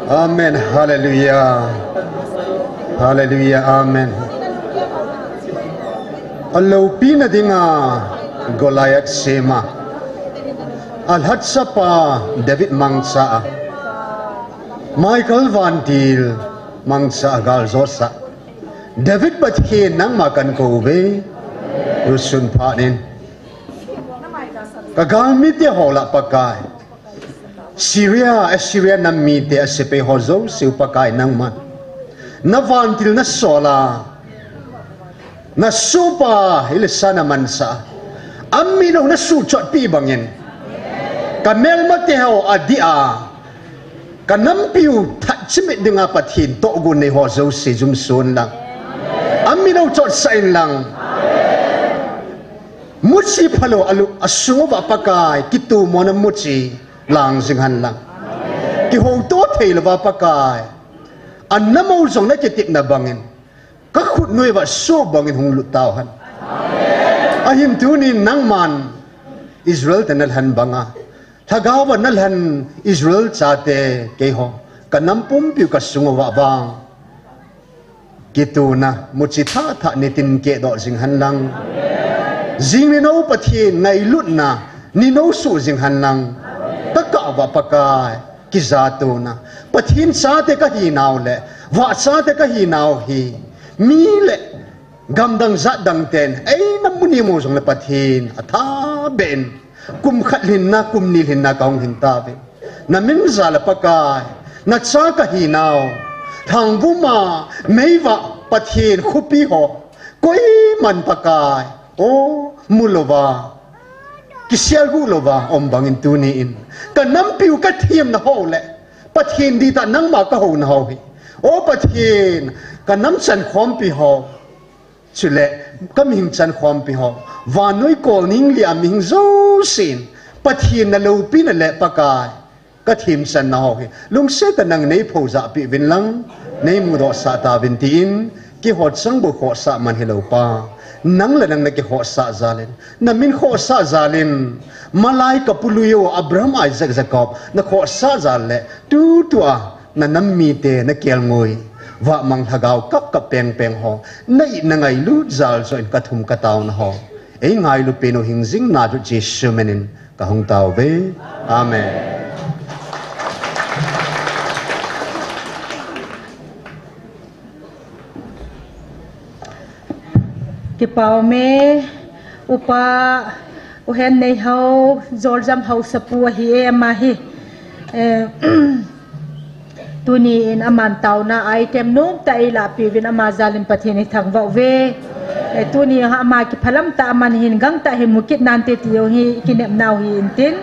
Amen. Hallelujah. Hallelujah. Amen. Aloupina dinga Goliath sema, alhatsapa David mangcha a, Michael vantil mangcha a, galjosah David Pathen, nangma kakou uve. Tusun phat in kagalmite ho lah Pakai, Syria, Assyria nam mite asepai ho jouse u Pakai, nangman navantil nasol a, nasohpa Elisha namansah a, amino nasuhchotpi bangin, kamelmate ho adih a, kanampiu that chimit dinga Pathen tohgon nei ho jouse jumson lang, amino chotsah in lang. Muchi phalou alu asung uva Pakai, kitomona muchi lang jing hen lang. Kihouto thei louva Pakai, anamo jong nakitepna bangin, kakhut noiuva soh bangin hung lut tauhen. Ahin tunin nangman Israel te nalhen banga, lhagaova nalhen Israel chate keiho, kanam pumpiu kasung uva vang kitona muchi thah thah nitin kehdoh jing hen lang. Jing ninou Pathen ngailutna ninou soh jing hen lang. Takah uva Pakai, kijatona, Pathen chate kahinau le vahchate kahinau hi mi le gamdang jatdang ten eina mu nimu jongle Pathen athabeh in, kum khat lhinna, kum ni lhinna kahung lhin tauve. Namin jal a Pakai, nacha kahinau Lhangvuma meivah Pathen khopi ho, koiman Pakai, o, mu louva, kiselguh louva um bangin tunin kanampiu kathemna ho le Pathen dihtah nangma kahouna ho hi, o Pathen, kanam chankhompi ho, chule kamihing chankhompi ho, vannoi kolning lia mihing jousen Pathen naloupina le Pakai, kathemchanna ho hi lungset tah a nangin neiphoh jahpeh uvin lang, neimudohsah tauvin tin, kihotchang bou khohsah man hilou Pa, nang le nang nakikhohsah jal in, namin khohsah jal in, malai kapului u Abraham, Isaac, Jacob nakhohsah jal le tutua nanam mite nakelngoi, vahmang lhagao kapkap pengpeng ho, na-it nangailut jal joh in kathum kataona ho eingailu peh u hingjing Nazareth Jesu min in kahung tauve. Amen. Kipah ume, Upa U Henneihao, Joljam haosapu ahi e ama hi. Eh, tunin aman taona item nomtah eilahpeh uvin ama jal in Pathen ithangvah uve. Eh, tuni ama kiphalam tah aman hin gangtah hin mukit nante ti jong hi kinepnau hi intin.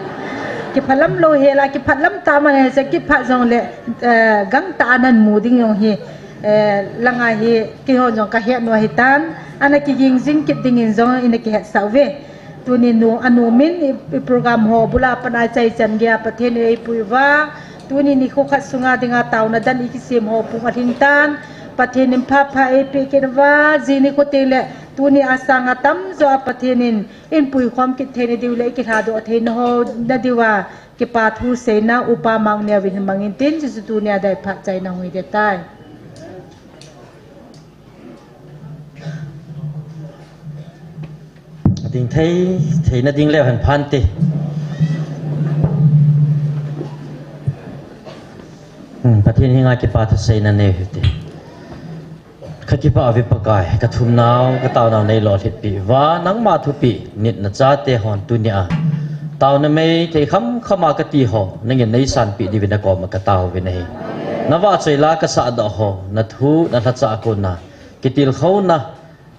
Kiphalam lou hela, kiphalam tah aman hi, kiphat jongle, eh, gangtah a namu ding jong hi, eh, langa hi, keihon jong kahet nau ahitan, ana kiging jing kit dingin jong ina kihetsah uve. Tuni nu, anomin i, i program ho bula pat a ichaichan geiya Pathen in eipui uva, tuni nikho khat sunga dinga taona dan ikisem ho pung alhingtan, Pathen in phapha eipeh kit uva, jing nikho tengle tuni a sanga tamjo a Pathen in einpuikhom kit theina diu le ikilhadoh theina ho nadiuva, kipa thu seina Upa Mangneo vin hin mangin tin, chuchu tunia dai phat chaina hung hite tai. Ading thei, theina ding leu hen phante. Hmm, Pathen henga kipa thu seina nei hite. Kakipah uve Pakai, kathumnau, kataonau neilolhinpeh uva, nangma thupeh nitna chate hon tunia taona mei thei khamkhama kati ho nangin neisanpeh diuvin nakoma kataovin ahi. Navahchoi la kasahdoh ho, nathu, nalhacha a kona kitilkhouna,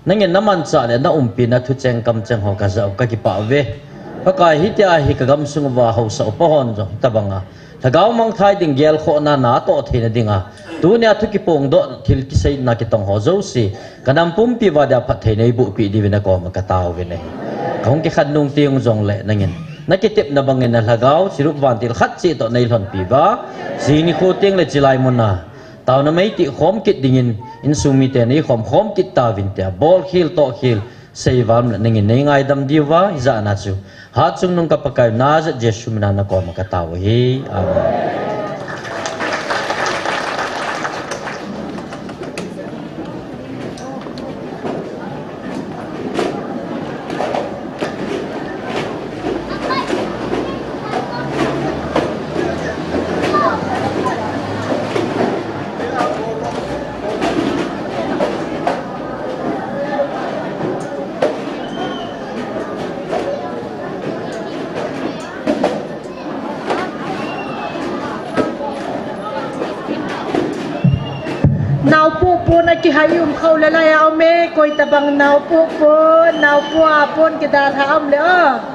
nangin namanchah le naumpina thucheng kamcheng ho kajah u kakipah uve. Pakai, hitia hi kagamsung uva haosa upa hon jong hitobanga lhagao mangthai ding gelkhohna natoh theina dinga, tunia thu kipongdoh thil kiseina kitong ho jouse, kanam pumpi uva dia phatthei neibohpeh diuvin nakoma kataovin ahi. Kahung kikhen nung teng jongle nangin nakitepna bangin nalhagao chirup vantil khat cheh toh neilhonpeh uva, jing nikho tengle chilai muna taona mei tihkhom kit dingin insung mite neikhomkhom kit tauvin tia, bolkhel tohkhel seivalna nangin neingaidam diuva, hijeh a chu hatchungnung ka Pakai u Nazareth Jesu mina nakoma katao ahi. Amen. Pon akihai um khou le lai a um e, koi tabang naopu pon, naopu a pon kidalha um le o.